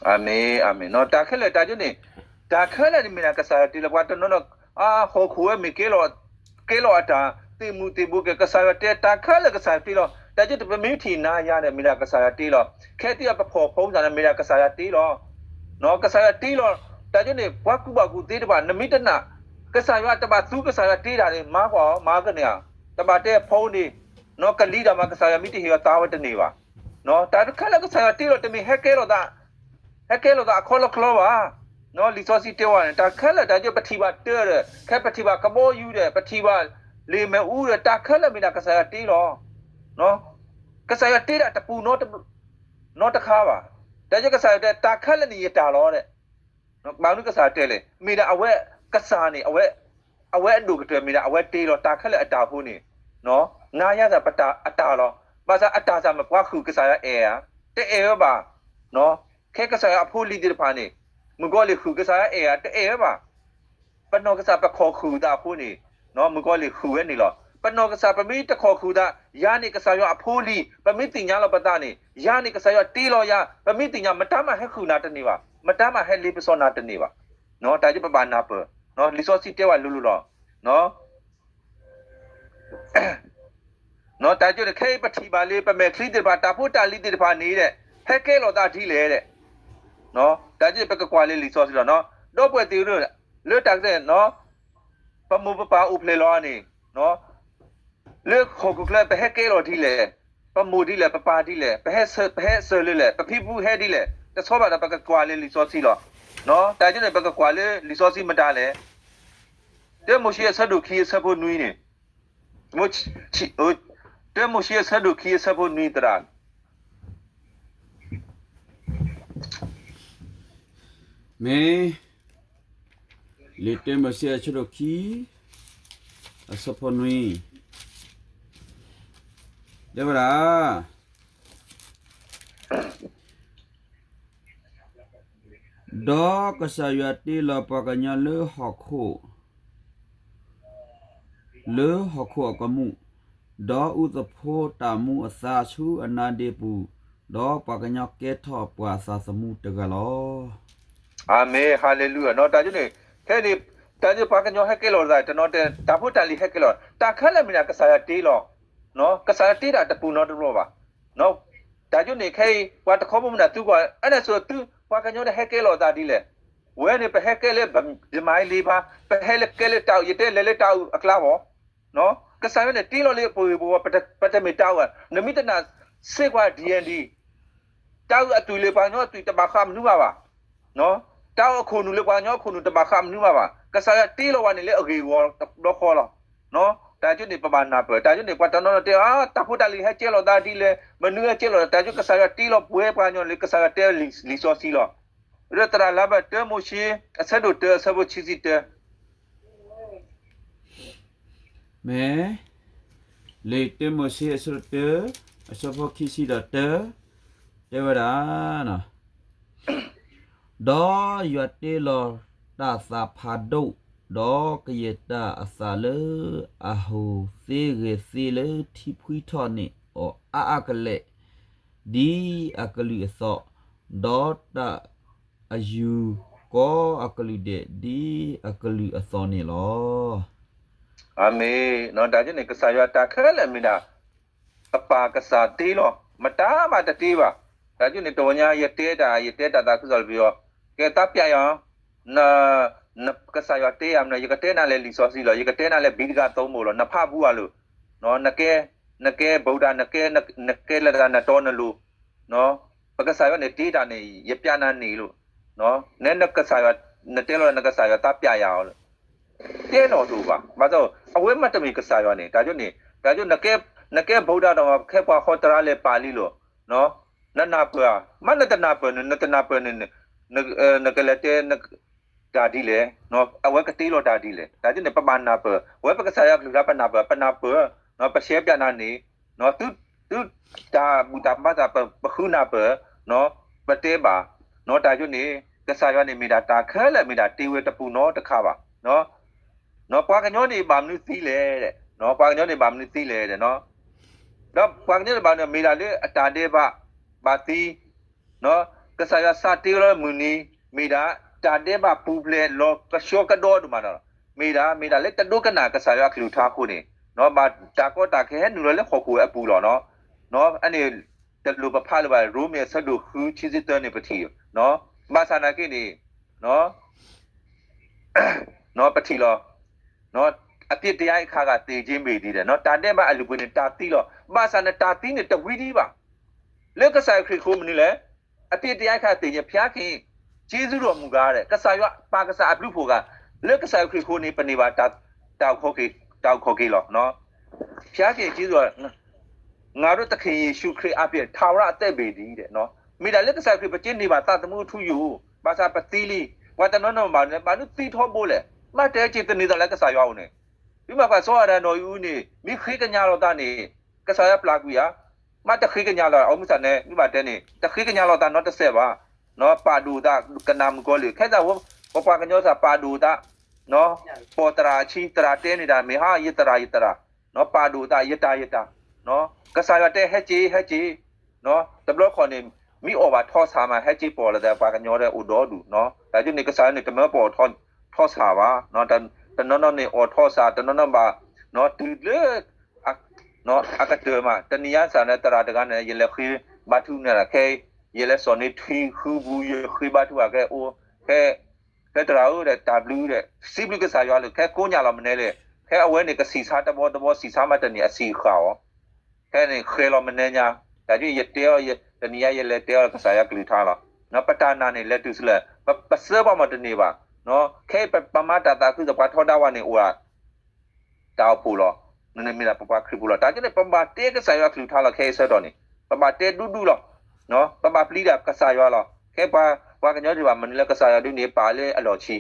အၤမ့ၣ်, အၤမ့ၣ်. တၢ်ခဲလၢာ်တၢ်ကၠိန့ၣ်, တၢ်ခဲလၢာ်န့ၣ်မ့ၢ်ဒၣ်ကစၢ်ယွၤတ့လီၤ. ပှၤတနီၤနီၤ, ဟီၣ်ခိၣ်ဝဲမ့ၢ်ကဲလီၤ, ကဲလီၤအတၢ်သ့ၣ်မုၣ်သ့ၣ်ဘိက့ၤ ကစၢ်ယွၤတ့, တၢ်ခဲလၢာ်ကစၢ်ယွၤတ့လီၤ. တၢ်ကၠိတပမ့ၢ်ထံၣ်နၤယၤန့ၣ် မ့ၢ်ဒၣ်ကစၢ်ယွၤတ့လီၤ. ခဲသ့ၣ်အပဖီၣ်ဖိသၣ်န့ၣ် မ့ၢ်ဒၣ်ကစၢ်ယွၤတ့လီၤ. ကစၢ်ယွၤတ့လီၤ. တၢ်ကၠိန့ၣ် ပှၤကူၣ်ဘၣ်ကူၣ်သ့တဖၣ် နမ့ၢ်တနာ်, ကစၢ်ယွၤတဘၣ်သူကစၢ်ယွၤတ့တၢ်န့ၣ် မၤကွၢ်အီၤ မၤကန့ၢ်ဧါ. တဘၣ်တဲဖိန့ၣ်, နီၢ်ကလံၤတၢ်မၤ ကစၢ်ယွၤမ့ၢ်တဟ့ၣ်အီၤသးဝဲတန့ၢ်ဘၣ်. တၢ်ခဲလၢာ်ကစၢ်ယွၤတ့လီၤ တမ့ၢ်ဟဲကဲလီၤသး ဟဲကဲလီၤသးအခီလီၤချီဘၣ်. လံာ်စီဆှံတဲဝဲန့ၣ် တၢ်ခဲလၢာ်တၢ်ကၠိ ပထံၣ်ဘၣ်တၢ်ဒီး ခဲပထံၣ်ဘၣ်ကဘီယူၤဒီး ပထံၣ်ဘၣ်လံာ်မ့ၣ်အူဒီး တၢ်ခဲလၢာ်မ့ၢ်ဒၣ်ကစၢ်ယွၤတ့လီၤ. ကစၢ်ယွၤတ့ဒၣ်တပူၤနီတခါဘၣ်. တၢ်ကၠိကစၢ်ယွၤတဲ တၢ်ခဲလၢာ်န့ၣ်ယတၢ်လီၤဒီး ဘၣ်မနုၤကစၢ်ယွၤတဲလဲၣ်. မ့ၢ်ဒၣ်အဝဲကစၢ်န့ၣ် အဝဲအဒိၣ်ကတၢၢ်မ့ၢ်ဒၣ်အဝဲတ့လီၤ တၢ်ခဲလၢာ်အတၢ်အဃိန့ၣ်, နၤယၤသးပတၢ်အတၢ်လီၤ. ဘၣ်ဆၣ်အတၢ်စၢ်မ့ၢ်ပှၤဃုာ်ကစၢ်ယွၤအဲၣ်ဧါ, တအဲၣ်ဝဲဘၣ်. ခဲကစၢ်ယွၤအဖိလံၤသ့ၣ်တဖၣ်န့ၣ် မုၣ်ကီၤလံၢ်ဃုာ်ကစၢ်ယွၤအဲၣ်ဧါ, တအဲၣ်ဝဲဘၣ်. ပနီၢ်ကစၢ်ပခိးဃုာ်သးအဃိန့ၣ် မုၣ်ကီၤလံၢ်ဃုာ်ဝဲန့ၣ်လီၤ. ပနီၢ်ကစၢ်ပမ့ၢ်တခိးဃုာ်သး, ယၤန့ၣ်ကစၢ်ယွၤအဖိလံၤ, ပမ့ၢ်သ့ၣ်ညါလီၤပသးန့ၣ် ယၤန့ၣ်ကစၢ်ယွၤတ့လီၤယၤ, ပမ့ၢ်သ့ၣ်ညါ မတၤမးဟဲဃုာ်နၤတန့ၢ်ဘၣ်, မတၤမးဟဲလ့ပစီနၤတန့ၢ်ဘၣ်. တၢ်ကၠိပဘၣ်နၢ်ပၢၢ်, လံာ်စီဆှံတဲဝဲလိၤလိၤလီၤ. တၢ်ကၠိန့ၣ် ခဲအံၤပထံၣ်ဘၣ်လံ ပမဲာ်ချံသ့ၣ်တဖၣ် တၢ်ဖိတၢ်လံၤသ့ၣ်တဖၣ်န့ၣ်ဒီး ဟဲကဲလီၤသးဒ်လဲၣ်ဒီး တၢ်ကၠိပကကွၢ်လၢလံာ်စီဆှံလီၤ. ဒီပုၢ်ဝဲၢ်သ့ၣ်ဧၢ, လၢတၢ်ကတဲ ပမိၢ်ပပၢ်အိၣ်ဖျဲၣ်လီၤန့ၣ် လၢဟီၣ်ခိၣ်ချၢ ပဟဲကဲလီၤဒ်လဲၣ်, ပမိၢ်ဒ်လဲၣ်, ပပၢ်ဒ်လဲၣ်, ပဟဲစၢၤလၢလဲၣ်, ပဖံဖုဟဲဒ်လဲၣ်, တဆီဘၣ်ဒီးပကကွၢ်လၢလံာ်စီဆှံလီၤ. တၢ်ကၠိန့ၣ် ပကကွၢ်လၢလံာ်စီဆှံမတၤလဲၣ်. တၢမိၤၡ့အဆၢဒိၣ်ခံအဆၢဖိနွံန့ၣ်, တၢမိၤၡ့အဆၢဒိၣ်ခံအဆၢဖိနွံသရၣ် မ့ၢ် လံာ်တၢမိၤၡ့အဆၢဒိၣ်ခံ အဆၢဖိနွံ တဲဝဲဒၣ်, ဒီးကစၢ်ယွၤတ့လီၤပှၤကညီလၢဟီၣ်ခိၣ် လၢဟီၣ်ခိၣ်အကမူၣ်, ဒီးအုၣ်သဖိတၢ်မူအသါဆူအနါဒ့ပူၤ, ဒီးပှၤကညီကဲထီၣ်ပှၤအသးသမူတဂၤလီၤ. အၤမ့ၣ်, ဟါလ့လူယၤ, နီၢ်တၢ်ယိၣ်န့ၣ်, ခဲအံၤန့ၣ်, တၢ်ယိၣ်ပှၤကညီဟဲကဲလီၤသး တနီၤတဲ တၢ်ဖိတၢ်လံၤဟဲကဲလီၤ, တၢ်ခဲလၢာ်မ့ၢ်ဒၣ်ကစၢ်ယွၤတ့လီၤ, ကစၢ်ယွၤတ့တၢ်တပူၤနီတဘျီဘၣ်. တၢ်ယိၣ်န့ၣ် ခဲအံၤ ပှၤတခီဘိမုၢ်နၤသုကွၢ် အဲၣ်ဒိးဆိသု ပှၤကညီတဟဲကဲလီၤသးဒ်လဲၣ်. ဝဲန့ၣ် ပဟဲကဲလၢယမၤအလ့ဖါ, ပဟဲလၢကဲလၢတၢ်အုၣ် ယတဲလဲၤလၢတၢ်အုၣ်အကျါဘၣ်. ကစၢ်ယွၤန့ၣ်တ့လီၤလၢပဂ့ၢ်ပဂီၤ, ပတမ့ၢ်တၢ်အုၣ်, နမ့ၢ်တနာ်စ့ၢ်ကီး ဒံၣ်အဲၣ်ဒံၣ် တၢ်အုၣ်အသွံၣ်လၢပှၤကညီအသွံၣ်တဘၣ်ဃးမနုၤမးဘၣ်. တၢ်အုၣ်အခိၣ်နူာ်လၢပှၤကညီအခိၣ်နူာ်တဘၣ်ဃးမနုၤမးဘၣ်. ကစၢ်ယွၤတ့လီၤဝဲန့ၣ်လၢအဂ့ၢ်အဂီၤတဘျီဃီလီၤ. တၢ်ယိၣ်န့ၣ် ပဘၣ်နၢ်ပၢၢ်, တၢ်ယိၣ်န့ၣ် ပှၤတနီၤနီၤတဲ တၢ်ဖိတၢ်လံၤဟဲကဲလီၤသးဒ်လဲၣ်, မနုၤဟဲကဲလီၤ, တၢ်ယိၣ် ကစၢ်ယွၤတ့လီၤပှဲၤပှၤကညီလၢကစၢ်ယွၤတဲလံာ်စီဆှံလီၤ. ဒီးသရၣ်လါဘၢၣ် တၢမိၤၡ့ အဆၢဒိၣ်တၢ အဆၢဖိခံဆံတၢ မ့ၢ်, လံာ်တၢမိၤၡ့အဆၢဒိၣ်တၢ အဆၢဖိခံဆံဒီးတၢ တဲဝဲဒၣ်, ဒီးယွၤတ့လီၤတၢ်သးဖးဒိၣ်, ဒီးကယဲၢ်တၢ်အသးလၢအဟိၣ်သ့ဂဲၤသ့လၢထံဖှံထီၣ်န့ၢ်အီၤအါအါကလဲာ်, ဒ်အကလုာ်အသီၣ်, ဒီးတၢ်အယူၤကိးအကလုာ်ဒဲး ဒ်အကလုာ်အသီၣ်န့ၣ်လီၤ. အၤမ့ၣ်, တၢ်ယိၣ်န့ၣ် ကစၢ်ယွၤတၢ်ခဲလၢာ်မ့ၢ်ဒၣ် အပၢ်ကစၢ်တ့လီၤ, မတၤမးတတ့ဘၣ်. တၢ်ယိၣ်န့ၣ် တဝီညါ ယတဲတၢ် ယတဲတၢ်သးခုကစီၣ်လၢပယီၤ, ကဲသးပျးယၤ, ကစၢ်ယွၤတဲယၤမနုၤ ယကတဲနၤလၢလံာ်စီဆှံလီၤ, ယကတဲနၤလၢဘံတဂၤသိမိၣ်လီၤ, နဖးဘူးအလိၤ, နကဲ, နကဲဗုဒ္ဓ, နကဲ, နကဲလၢတၢ်နတီနလိၤ, ပကစၢ်ယွၤန့ၣ်တ့တၢ်န့ၣ် ယပျးနၤန့ၣ်လိၤ, နဲနကစၢ်ယွၤ, နတဲလီၤနကစၢ်ယွၤသးပျးယၤအီၤ တဲလီၤတအိၣ်ဘၣ်. ဘၣ်ဆၣ် အဝဲမ့တမ့ၢ်ကစၢ်ယွၤန့ၣ် တၢ်ယိၣ်န့ၣ်, တၢ်ယိၣ် နကဲဗုဒ္ဓဒီး ခဲပှၤဃီတရါလဲၤပာ်လံလိၤ, နနၢ်ပၢၢ်ဧါ, မ့နတနၢ်ပၢၢ်န့ၣ် နတနၢ်ပၢၢ်န့ၣ် နကလဲၤတဲ တၢ်ဒ်လဲၣ်, အဝဲကတ့လီၤတၢ်ဒ်လဲၣ်. တၢ်ယိၣ်န့ၣ် ပဘၣ်နၢ်ပၢၢ်, အဝဲပကစၢ်ယွၤကလုၢ်ကထါ ပနၢ်ပၢၢ်, ပနၢ်ပၢၢ်, ပရှဲပျးနၤန့ၣ်, သု, သုတၢ်ဘူၣ်တၢ်ဘါသး ပဃုနၢ်ပၢၢ်, ပတဲဘၣ်, တၢ်ယိၣ်န့ၣ် ကစၢ်ယွၤန့ၣ်မ့ၢ်ဒၣ်တၢ်ခဲလၢာ်မ့ၢ်ဒၣ်တ့ဝဲတပူၤနီတခါဘၣ်. ပှၤကညီန့ၣ်ဘၣ်မနုၤသံလဲၣ်, ပှၤကညီန့ၣ်ဘၣ်မနုၤသံလဲၣ်, ဒီးပှၤကညီန့ၣ်ဘၣ်မနုၤ မ့ၢ်ဒၣ်လၢအတၢ်ဒဲးဘး ဘၣ်သံ ကစၢ်ယွၤစးတ့လီၤမုၢ်နံၤ မ့ၢ်ဒၣ် တၢ်ဒဲးဘးပူၤဖျဲးလီၤကဆှီကဒီးဒိၣ်မးဒီး, မ့ၢ်ဒၣ် မ့ၢ်ဒၣ်လၢတဒိကနၣ်ကစၢ်ယွၤအကလုၢ်ကထါအဃိန့ၣ်, ဘၣ်တၢ်ကီတၢ်ခဲဟဲနုာ်လီၤလၢဟီၣ်ခိၣ်ဝဲအပူၤလီၤ. အန့ၣ် တလိၣ်ပဖးလၢၤဘၣ် ရိမ့ၤအဆၢဒိၣ်ဃု ခံဆံသၢန့ၣ်ပထံၣ်, ဘၣ်ဆၣ်နာ်က့န့ၣ် ပထံၣ်လီၤ, အပြစ်တရားအခါခါ သေခြင်းပေတည်း တၢ်ဒဲးဘးအလုၢ်အပှ့ၤန့ၣ် တၢ်သံလီၤ. ဘၣ်ဆၣ်န့ၣ် တၢ်သံန့ၣ် တဝံၤဒံးဘၣ်. လၢကစၢ်ယ့ၣ်ၡူးခရံာ်အဃိမနုၤလဲၣ်, အပြစ်တရားအခါ သေခြင်း ဘုရားသခင် ကျေးဇူးတော်မူကား ကစၢ်ယွၤ ပၢ်ကစၢ်အဘျုးအဖှိၣ်ဂၤ လၢကစၢ်ယ့ၣ်ၡူးခရံာ်အဃိန့ၣ် ပန့ၢ်ဘၣ်တၢ်အိၣ်ခိးက့ၤလီၤ. ဘုရားသခင် ကျေးဇူးတော် ငါတို့သခင်ယေရှုခရစ်အပြင် ထာဝရအသက်ပေတည်း မ့ၢ်ဒၣ်လၢကစၢ်ယ့ၣ်ၡူးခရံာ်ပကန့ၢ်ဘၣ်သးသမူအထူအယိာ်, ဘၣ်ဆၣ်ပသံလံ, ပှၤတနီၤနီၤဘၣ်န့ၣ် ဘၣ်နုၤသံထီဘိလဲၣ်, ဘၣ်တဲက့ၤသန့ၤသးလၢကစၢ်ယွၤအအိၣ်န့ၣ်, ဒ်မ့ၢ်ကွၢ်စီၤအၤဒၣ်နီၢ်အံၤအူန့ၣ် မ့ၢ်ဃ့ကညးလိာ်သးန့ၣ် ကစၢ်ယွၤပျၢ်ကွံာ်ဧါ, မ့ၢ်တဃ့ကညးလိာ် အမုၢ်ဆါန့ၣ် မ့ၢ်ဘၣ်တဲန့ၣ် တဃ့ကညးလိာ်သးနီတစဲးဘၣ်, ပာ်ဒိၣ်သးကနၣ်မုၣ်ကီၤလံၢ် ခဲသးဝဲ ပပှၤကညီသးပာ်ဒိၣ်သး ပိာ်သရၣ်အဆံ သရၣ်တဲန့ၢ်တၢ်မ့ၢ်ဟါ ယသရၣ်ယသရၣ်, ပာ်ဒိၣ်သး ယတၢ်ယတၢ်, ကစၢ်ယွၤတဲဟဲက့ၤ ဟဲက့ၤ, တဘျီခီန့ၣ် မ့ၢ်အီၣ်ဘၣ်ထီၣ်ဆၣ်မး ဟဲက့ၤပိာ်လီၤသး ပှၤကညီအိၣ်ဒီဒူၣ်, တၢ်ယိၣ်န့ၣ် ကစၢ်ယွၤန့ၣ် တမၢပိာ်ထီၣ်ဆၣ်ဘၣ်, တနီၤနီၤန့ၣ်အီၣ်ထီၣ်ဆၣ် တနီၤနီၤဘၣ်, တုၤလၢ အကတၢၢ်မး တနံၤညါစ့ၢ်န့ၣ် သရၣ်တဂၤန့ၣ် ယလဲၤဃ့ဘါထုကဖၣ်ခဲ ယလဲၤစိာ်န့ၢ်ထွံၣ်ဃုပူၤ ယဃ့ဘါထုကဖၣ်ခဲအိၣ်, ခဲ, ခဲသရၣ်ဧၢ တၢ်ဘျုးဒီး စံးဘျုးကစၢ်ယွၤလၢ ခဲကိးညါလီၤမနဲလဲၣ်, ခဲအဝဲန့ၣ် ကဆံးဆါတဘီတဘီ ဆံးဆါမးတန့ၢ် အဆံးဃာ်အီၤ, ခဲန့ၣ်ဃဲလီၤမနဲညါ, တၢ်ဒ်ယတဲအီၤ တနံၤညါယလဲၤတဲအီၤကစၢ်ယွၤကလုၢ်ကထါလီၤ, ပတၢ်နာ်န့ၣ် လဲၤတုၤဆူလဲၣ်, ပစၢပှၤမးတန့ၢ်ဘၣ်, ခဲပမၤတၢ်သးခုဒီးပှၤထီဒါဝဲန့ၣ်အိၣ် တၢ်အိၣ်ဖှိၣ်လီၤ, နမ့ၢ်ဒၣ်ပပှၤခရံာ်ဖိလီၤ, တၢ်ကန့ၣ် ပဘၣ်တဲကစၢ်ယွၤကလုၢ်ကထါလီၤ, ခဲအံၤဆၢကတီၢ်န့ၣ် ပဘၣ်တဲဒူဒူလီၤ, ပဘၣ်ပျံၤတၢ်ကစၢ်ယွၤလီၤ, ခဲပှၤကညီတဘၣ်မနုၤလၢကစၢ်ယွၤဒ်န့ၣ် ပာ်လၢအလီၢ်ခံ,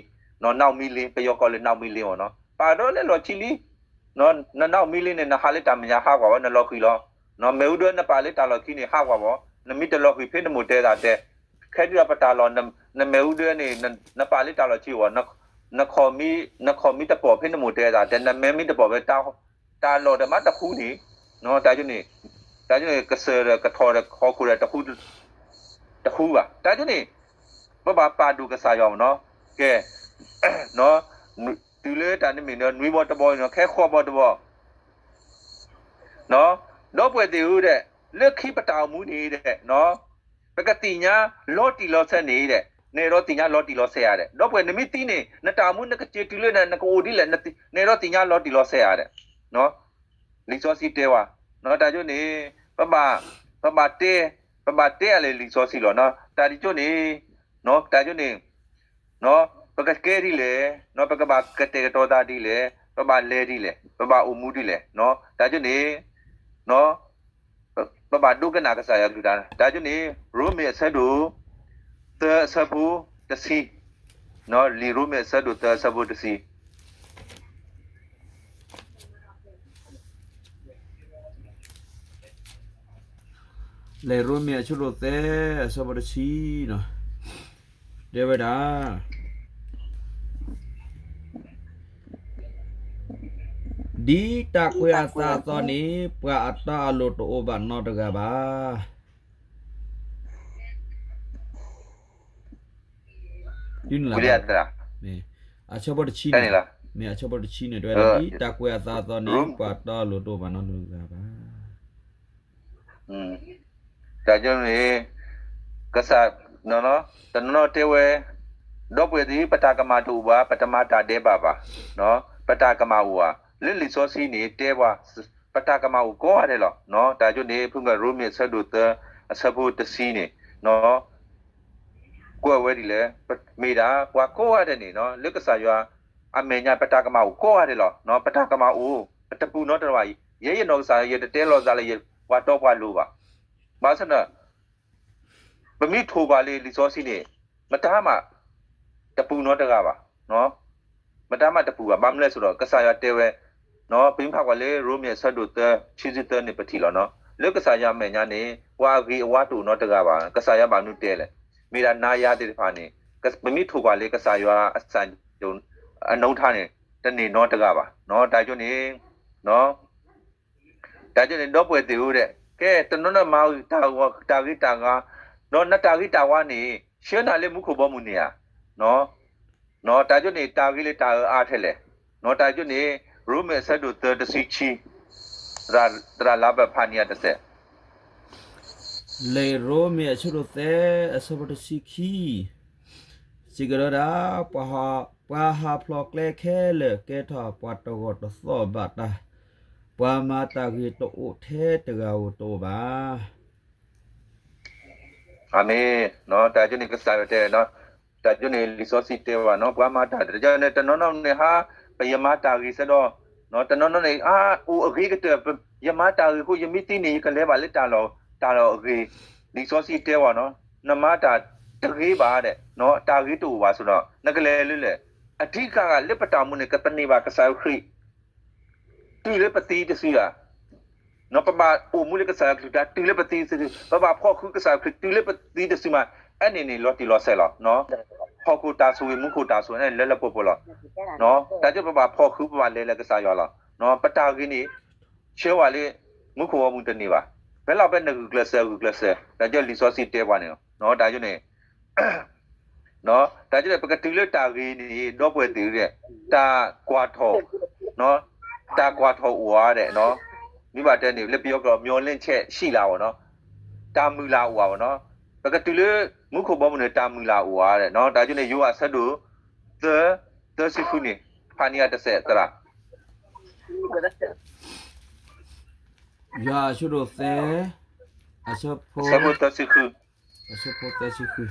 နောက်မီးလင်း ပယီၤကိးလၢ နောက်မီးလင်း မ့ၢ်နီၤ, ပာ်ဒီးလၢလီၢ်ခံလံ, နနောက်မီးလင်းန့ၣ် နဟးလၢတၢ်မဲာ်ညါဟးကွၢ်ဝဲ နလီၤဃံၤလီၤ, မ့ၣ်အူဒၢနပာ်လၢတၢ်လီၢ်ခံန့ၣ် ဟးကွၢ်ဝဲ, နမ့ၢ်တလီၤဃံၤဖဲနမိၢ်တဲသးတဲ, ခဲဒုးဒီးပတၢ်လီၢ်, နမ့ၣ်အူဒၢန့ၣ် နပာ်လၢတၢ်လီၢ်ခံအဂီၢ်, နခီၣ်မ့ၢ်တပိာ်ဖဲနမိၢ်တဲသးတဲ, နမဲာ်မ့ၢ်တပိာ်ဖဲ တၢ်လီၢ်ဒီးမ့ၢ်တဃူန့ၣ်, တၢ်ကၠိန့ၣ်, တၢ်ကၠိန့ၣ် ကစၢၢ်ဒီးကထီၣ်ဒီးဟီၣ်ခိၣ်ဒီး တဟူဘၣ်. တၢ်ကၠိန့ၣ် ပဘၣ်ပာ်ဒိၣ်ကစၢ်ယွၤမနီၤ. ကဲ, တုၤလၢတၢ်နမ့ၢ်နွံဘီတဘီ, ခဲဃိးဘီတဘီ, ဒီပုၢ်ဝဲၢ်သ့ၣ်ဧၢဒီး, လၢခံပတၢ်အိၣ်မူန့ၣ်ဒီး, ပကသ့ၣ်ညါလီၤတံၢ်လီၤဆဲးန့ၣ်ဒီး, နအဲၣ်ဒိးသ့ၣ်ညါလီၤတံၢ်လီၤဆဲးဧါဒီး, ဒီပုၢ်ဝဲၢ် နမ့ၢ်သံန့ၣ် နတၢ်အိၣ်မူနကစၢ်တုၤလၢနကအိၣ်ဒ်လဲၣ်, နအဲၣ်ဒိးသ့ၣ်ညါလီၤတံၢ်လီၤဆဲးဧါဒီး, လံာ်စီဆှံတဲဝဲ, တၢ်ကၠိန့ၣ်, ပဘၣ်, ပဘၣ်တဲ, ပဘၣ်တဲအလၢလံာ်စီဆှံလီၤ. တၢ်ကၠိန့ၣ်, တၢ်ကၠိန့ၣ်, ပကကဲဒ်လဲၣ်, ပကဘၣ်ကတဲာ်ကတီၤသးဒ်လဲၣ်, ပဘၣ်လဲၤဒ်လဲၣ်, ပဘၣ်အိၣ်မူဒ်လဲၣ်, တၢ်ကၠိန့ၣ်, ပဘၣ်ဒိကနၣ်ကစၢ်ယွၤကလုၢ်ကထါ, တၢ်ကၠိန့ၣ် ရိမ့ၤအဆၢဒိၣ်သၢအဆၢဖိတဆံ, လံာ်ရိမ့ၤအဆၢဒိၣ်သၢအဆၢဖိတဆံ လံာ်ရိမ့ၤအဆၢဒိၣ်သၢအဆၢဖိတဆံ, တဲဝဲဒၣ်, ဒ်တၢ်ကွဲးအသးအသိးန့ၣ် ပှၤအတီအလိၤတအိၣ်ဘၣ်နီတဂၤဘၣ်. အဆၢဖိတဆံန့ၣ်, မ့ၢ်အဆၢဖိတဆံန့ၣ် တဲဝဲဒၣ် ဒ်တၢ်ကွဲးအသးအသိးန့ၣ် ပှၤတီအလိၤတအိၣ်ဘၣ်နီတဂၤဘၣ်. တၢ်ကၠိန့ၣ်, ကစၢ်, တနီၤနီၤတဲဝဲ, ဒီပုၢ်ဝဲၢ်သ့ၣ်, ပတၢ်ကမၣ်တအိၣ်ဘၣ်, ပတမၤတၢ်ဒဲးဘးဘၣ်, ပတၢ်ကမၣ်အိၣ်ဧါ, လၢလံာ်စီဆှံန့ၣ် တဲပှၤ, ပတၢ်ကမၣ်အိၣ်ကိးဂၤဒဲးလီၤ. တၢ်ကၠိန့ၣ် ဖုဂၤရိမ့ၤအဆၢဒိၣ်သၢအဆၢဖိတဆံန့ၣ်, ကွဲးဝဲဒ်လဲၣ်, မ့ၢ်ဒၣ်ပှၤကိးဂၤဒဲးန့ၣ် လၢကစၢ်ယွၤအမဲာ်ညါ ပတၢ်ကမၣ်အိၣ်ကိးဂၤဒဲးလီၤ. ပတၢ်ကမၣ်အိၣ်, ပတပူၤနီတဂၤဘၣ်, ယဲယနီၢ်ကစၢ် ယတတဲလိာ်သးလၢယပှၤတီပှၤလိၤဘၣ်. ဘၣ်ဆၣ်န့ၣ် ပမ့ၢ်ထိၣ်ကွၢ်လၢလံာ်စီဆှံန့ၣ်, မတၤမးတပူၤနီတဂၤဘၣ်. မတၤမးတပူၤဘၣ်. ဘၣ်မနုၤလဲၣ်ဆိုဒီး ကစၢ်ယွၤတဲဝဲ, ပမ့ၢ်ဖးကွၢ်လၢရိမ့ၤအဆၢဒိၣ်သၢ ခံဆံသၢန့ၣ် ပထံၣ်လီၤ. လၢကစၢ်ယွၤအမဲာ်ညါန့ၣ် ပှၤအဂ့ၤအဝါတအိၣ်နီတဂၤဘၣ်. ကစၢ်ယွၤဘၣ်မနုၤတဲလဲၣ်. မ့ၢ်ဒၣ်နၤယၤသ့ၣ်တဖၣ်န့ၣ်, ပမ့ၢ်ထိၣ်ကွၢ်လၢကစၢ်ယွၤအစၢ် အနိထါန့ၣ် တန့ၢ်နီတဂၤဘၣ်. တၢ်ကၠိန့ၣ် တၢ်ကၠိန့ၣ် ဒီပုၢ်ဝဲၢ်သ့ၣ်ဧၢဒီး, ကဲတနီၤနီၤမၤတၢ်ဂ့ၤတၢ်ဝါ, ဒီးနတၢ်ဂ့ၤတၢ်ဝါန့ၣ် ဆှၢနၤလၢမူခိၣ်ဘီမုၢ်န့ၣ်ဧါ. တၢ်ကၠိန့ၣ် တၢ်ဂ့ၤလၢတၢ်အၢအါထဲလဲၣ်. တၢ်ကၠိန့ၣ် ရိမ့ၤအဆၢဒိၣ်သၢတဆံခံ, သရၣ်လါဘၢၣ်ဖးနံၤအတစဲး လံာ်ရိမ့ၤအဆၢဒိၣ်သၢ အဆၢဖိတဆံခံ, စံးကဒီးဒၣ်, ပှၤဟးဖျိးကျဲခဲလၢာ်ကဲထီၣ်ပှၤတဂီၤတသီၣ်ဘၣ်တၢ်, ပှၤမၤတၢ်ဂ့ၤတအိၣ်ထဲတဂၤဧိၤတအိၣ်ဘၣ်. အၤမ့ၣ်, တၢ်ကၠိန့ၣ်ကစၢ်ယွၤတဲ, တၢ်ကၠိန့ၣ်လံာ်စီဆှံတဲဘၣ်နီၤ ပှၤမၤတၢ်တၢ်ကၠိန့ၣ် တနီၤနီၤန့ၣ်ဟါ, ပယမၤတၢ်ဂ့ၤစ့ၢ်ဒီး, တနီၤနီၤန့ၣ် အါ, အိၣ်အဂ့ၤကတၢၢ်, ယမၤတၢ်ဂ့ၤအဃိ ယမ့ၢ်သံန့ၣ် ယကလဲၤဘၣ်လၢတၢ်လီၢ်, တၢ်လီၢ်အဂ့ၤ, လံာ်စီဆှံတဲဘၣ်နီၤ, နမၤတၢ်တဂ့ၤဘၣ်ဒီး, တၢ်ဂ့ၤတအိၣ်ဘၣ်စ့ၢ်ဒီး နကလဲၤလၢလဲၣ်, အဓိကဂၤလၢပတၢ်အိၣ်မူန့ၣ် ကသန့ၤဘၣ်ကစၢ်ယ့ၣ်ၡူးခရံာ် တုၤလၢပသံတစုဧါ, ပဘၣ်အိၣ်မူလၢကစၢ်ယွၤကလုၢ်ကထါ တုၤလၢပသံတစု, ပဘၣ်ဖီၣ်ဃုကစၢ်ယ့ၣ်ၡူးခရံာ် တုၤလၢပသံတစုမး, အဲန့ၣ်န့ၣ် လီၤတံၢ်လီၤဆဲးလီၤ. ဟီၣ်ခိၣ်တၢ်ဆိၣ်ဂ့ၤ မူခိၣ်တၢ်ဆိၣ်ဂ့ၤန့ၣ် လၢလၢပှဲၤပှဲၤလီၤ. တၢ်ကၠိပဘၣ်ဖီၣ်ဃု ပဘၣ်လဲၤလၢကစၢ်ယွၤလီၤ. ပတၢ်ဂ့ၤန့ၣ် ဆှၢဝဲလၢ မူခိၣ်ဘီမုၢ်တန့ၢ်ဘၣ်. ဖဲလီၤဖဲနဂုာ်ကျဲးစၢး ဂုာ်ကျဲးစၢး တၢ်ကၠိလံာ်စီဆှံတဲပှၤန့ၣ်လီၤ. တၢ်ကၠိန့ၣ် တၢ်ကၠိန့ၣ် ပကတုၤလၢတၢ်ဂ့ၤန့ၣ် ဒီပုၢ်ဝဲၢ်သ့ၣ်ဧၢ, တၢ်ကွၢ်ထီၣ်, တၢ်ကွၢ်ထီၣ်အိၣ်ဧါဒီး, မ့ၢ်ဘၣ်တဲန့ၣ် လၢပယီၤကျိာ် မျှော်လင့်ချက်ရှိလား ဘၣ်နီၤ, တၢ်မုၢ်လၢ်အိၣ်ဧါ ဘၣ်နီၤ, ပကတုၤလၢ မူခိၣ်ဘီမုၢ်န့ၣ် တၢ်မုၢ်လၢ်အိၣ်ဧါဒီး, တၢ်ကၠိန့ၣ် ယိၤဟၣ်အဆၢဒိၣ်သၢ, သၢဆံဃုန့ၣ်, ဖးန့ၢ်အတစဲးသရၣ် ယွၤအဆၢဒိၣ်သၢ, အဆၢဖိ, အဆၢဖိသၢဆံဃု, အဆၢဖိသၢဆံဃု,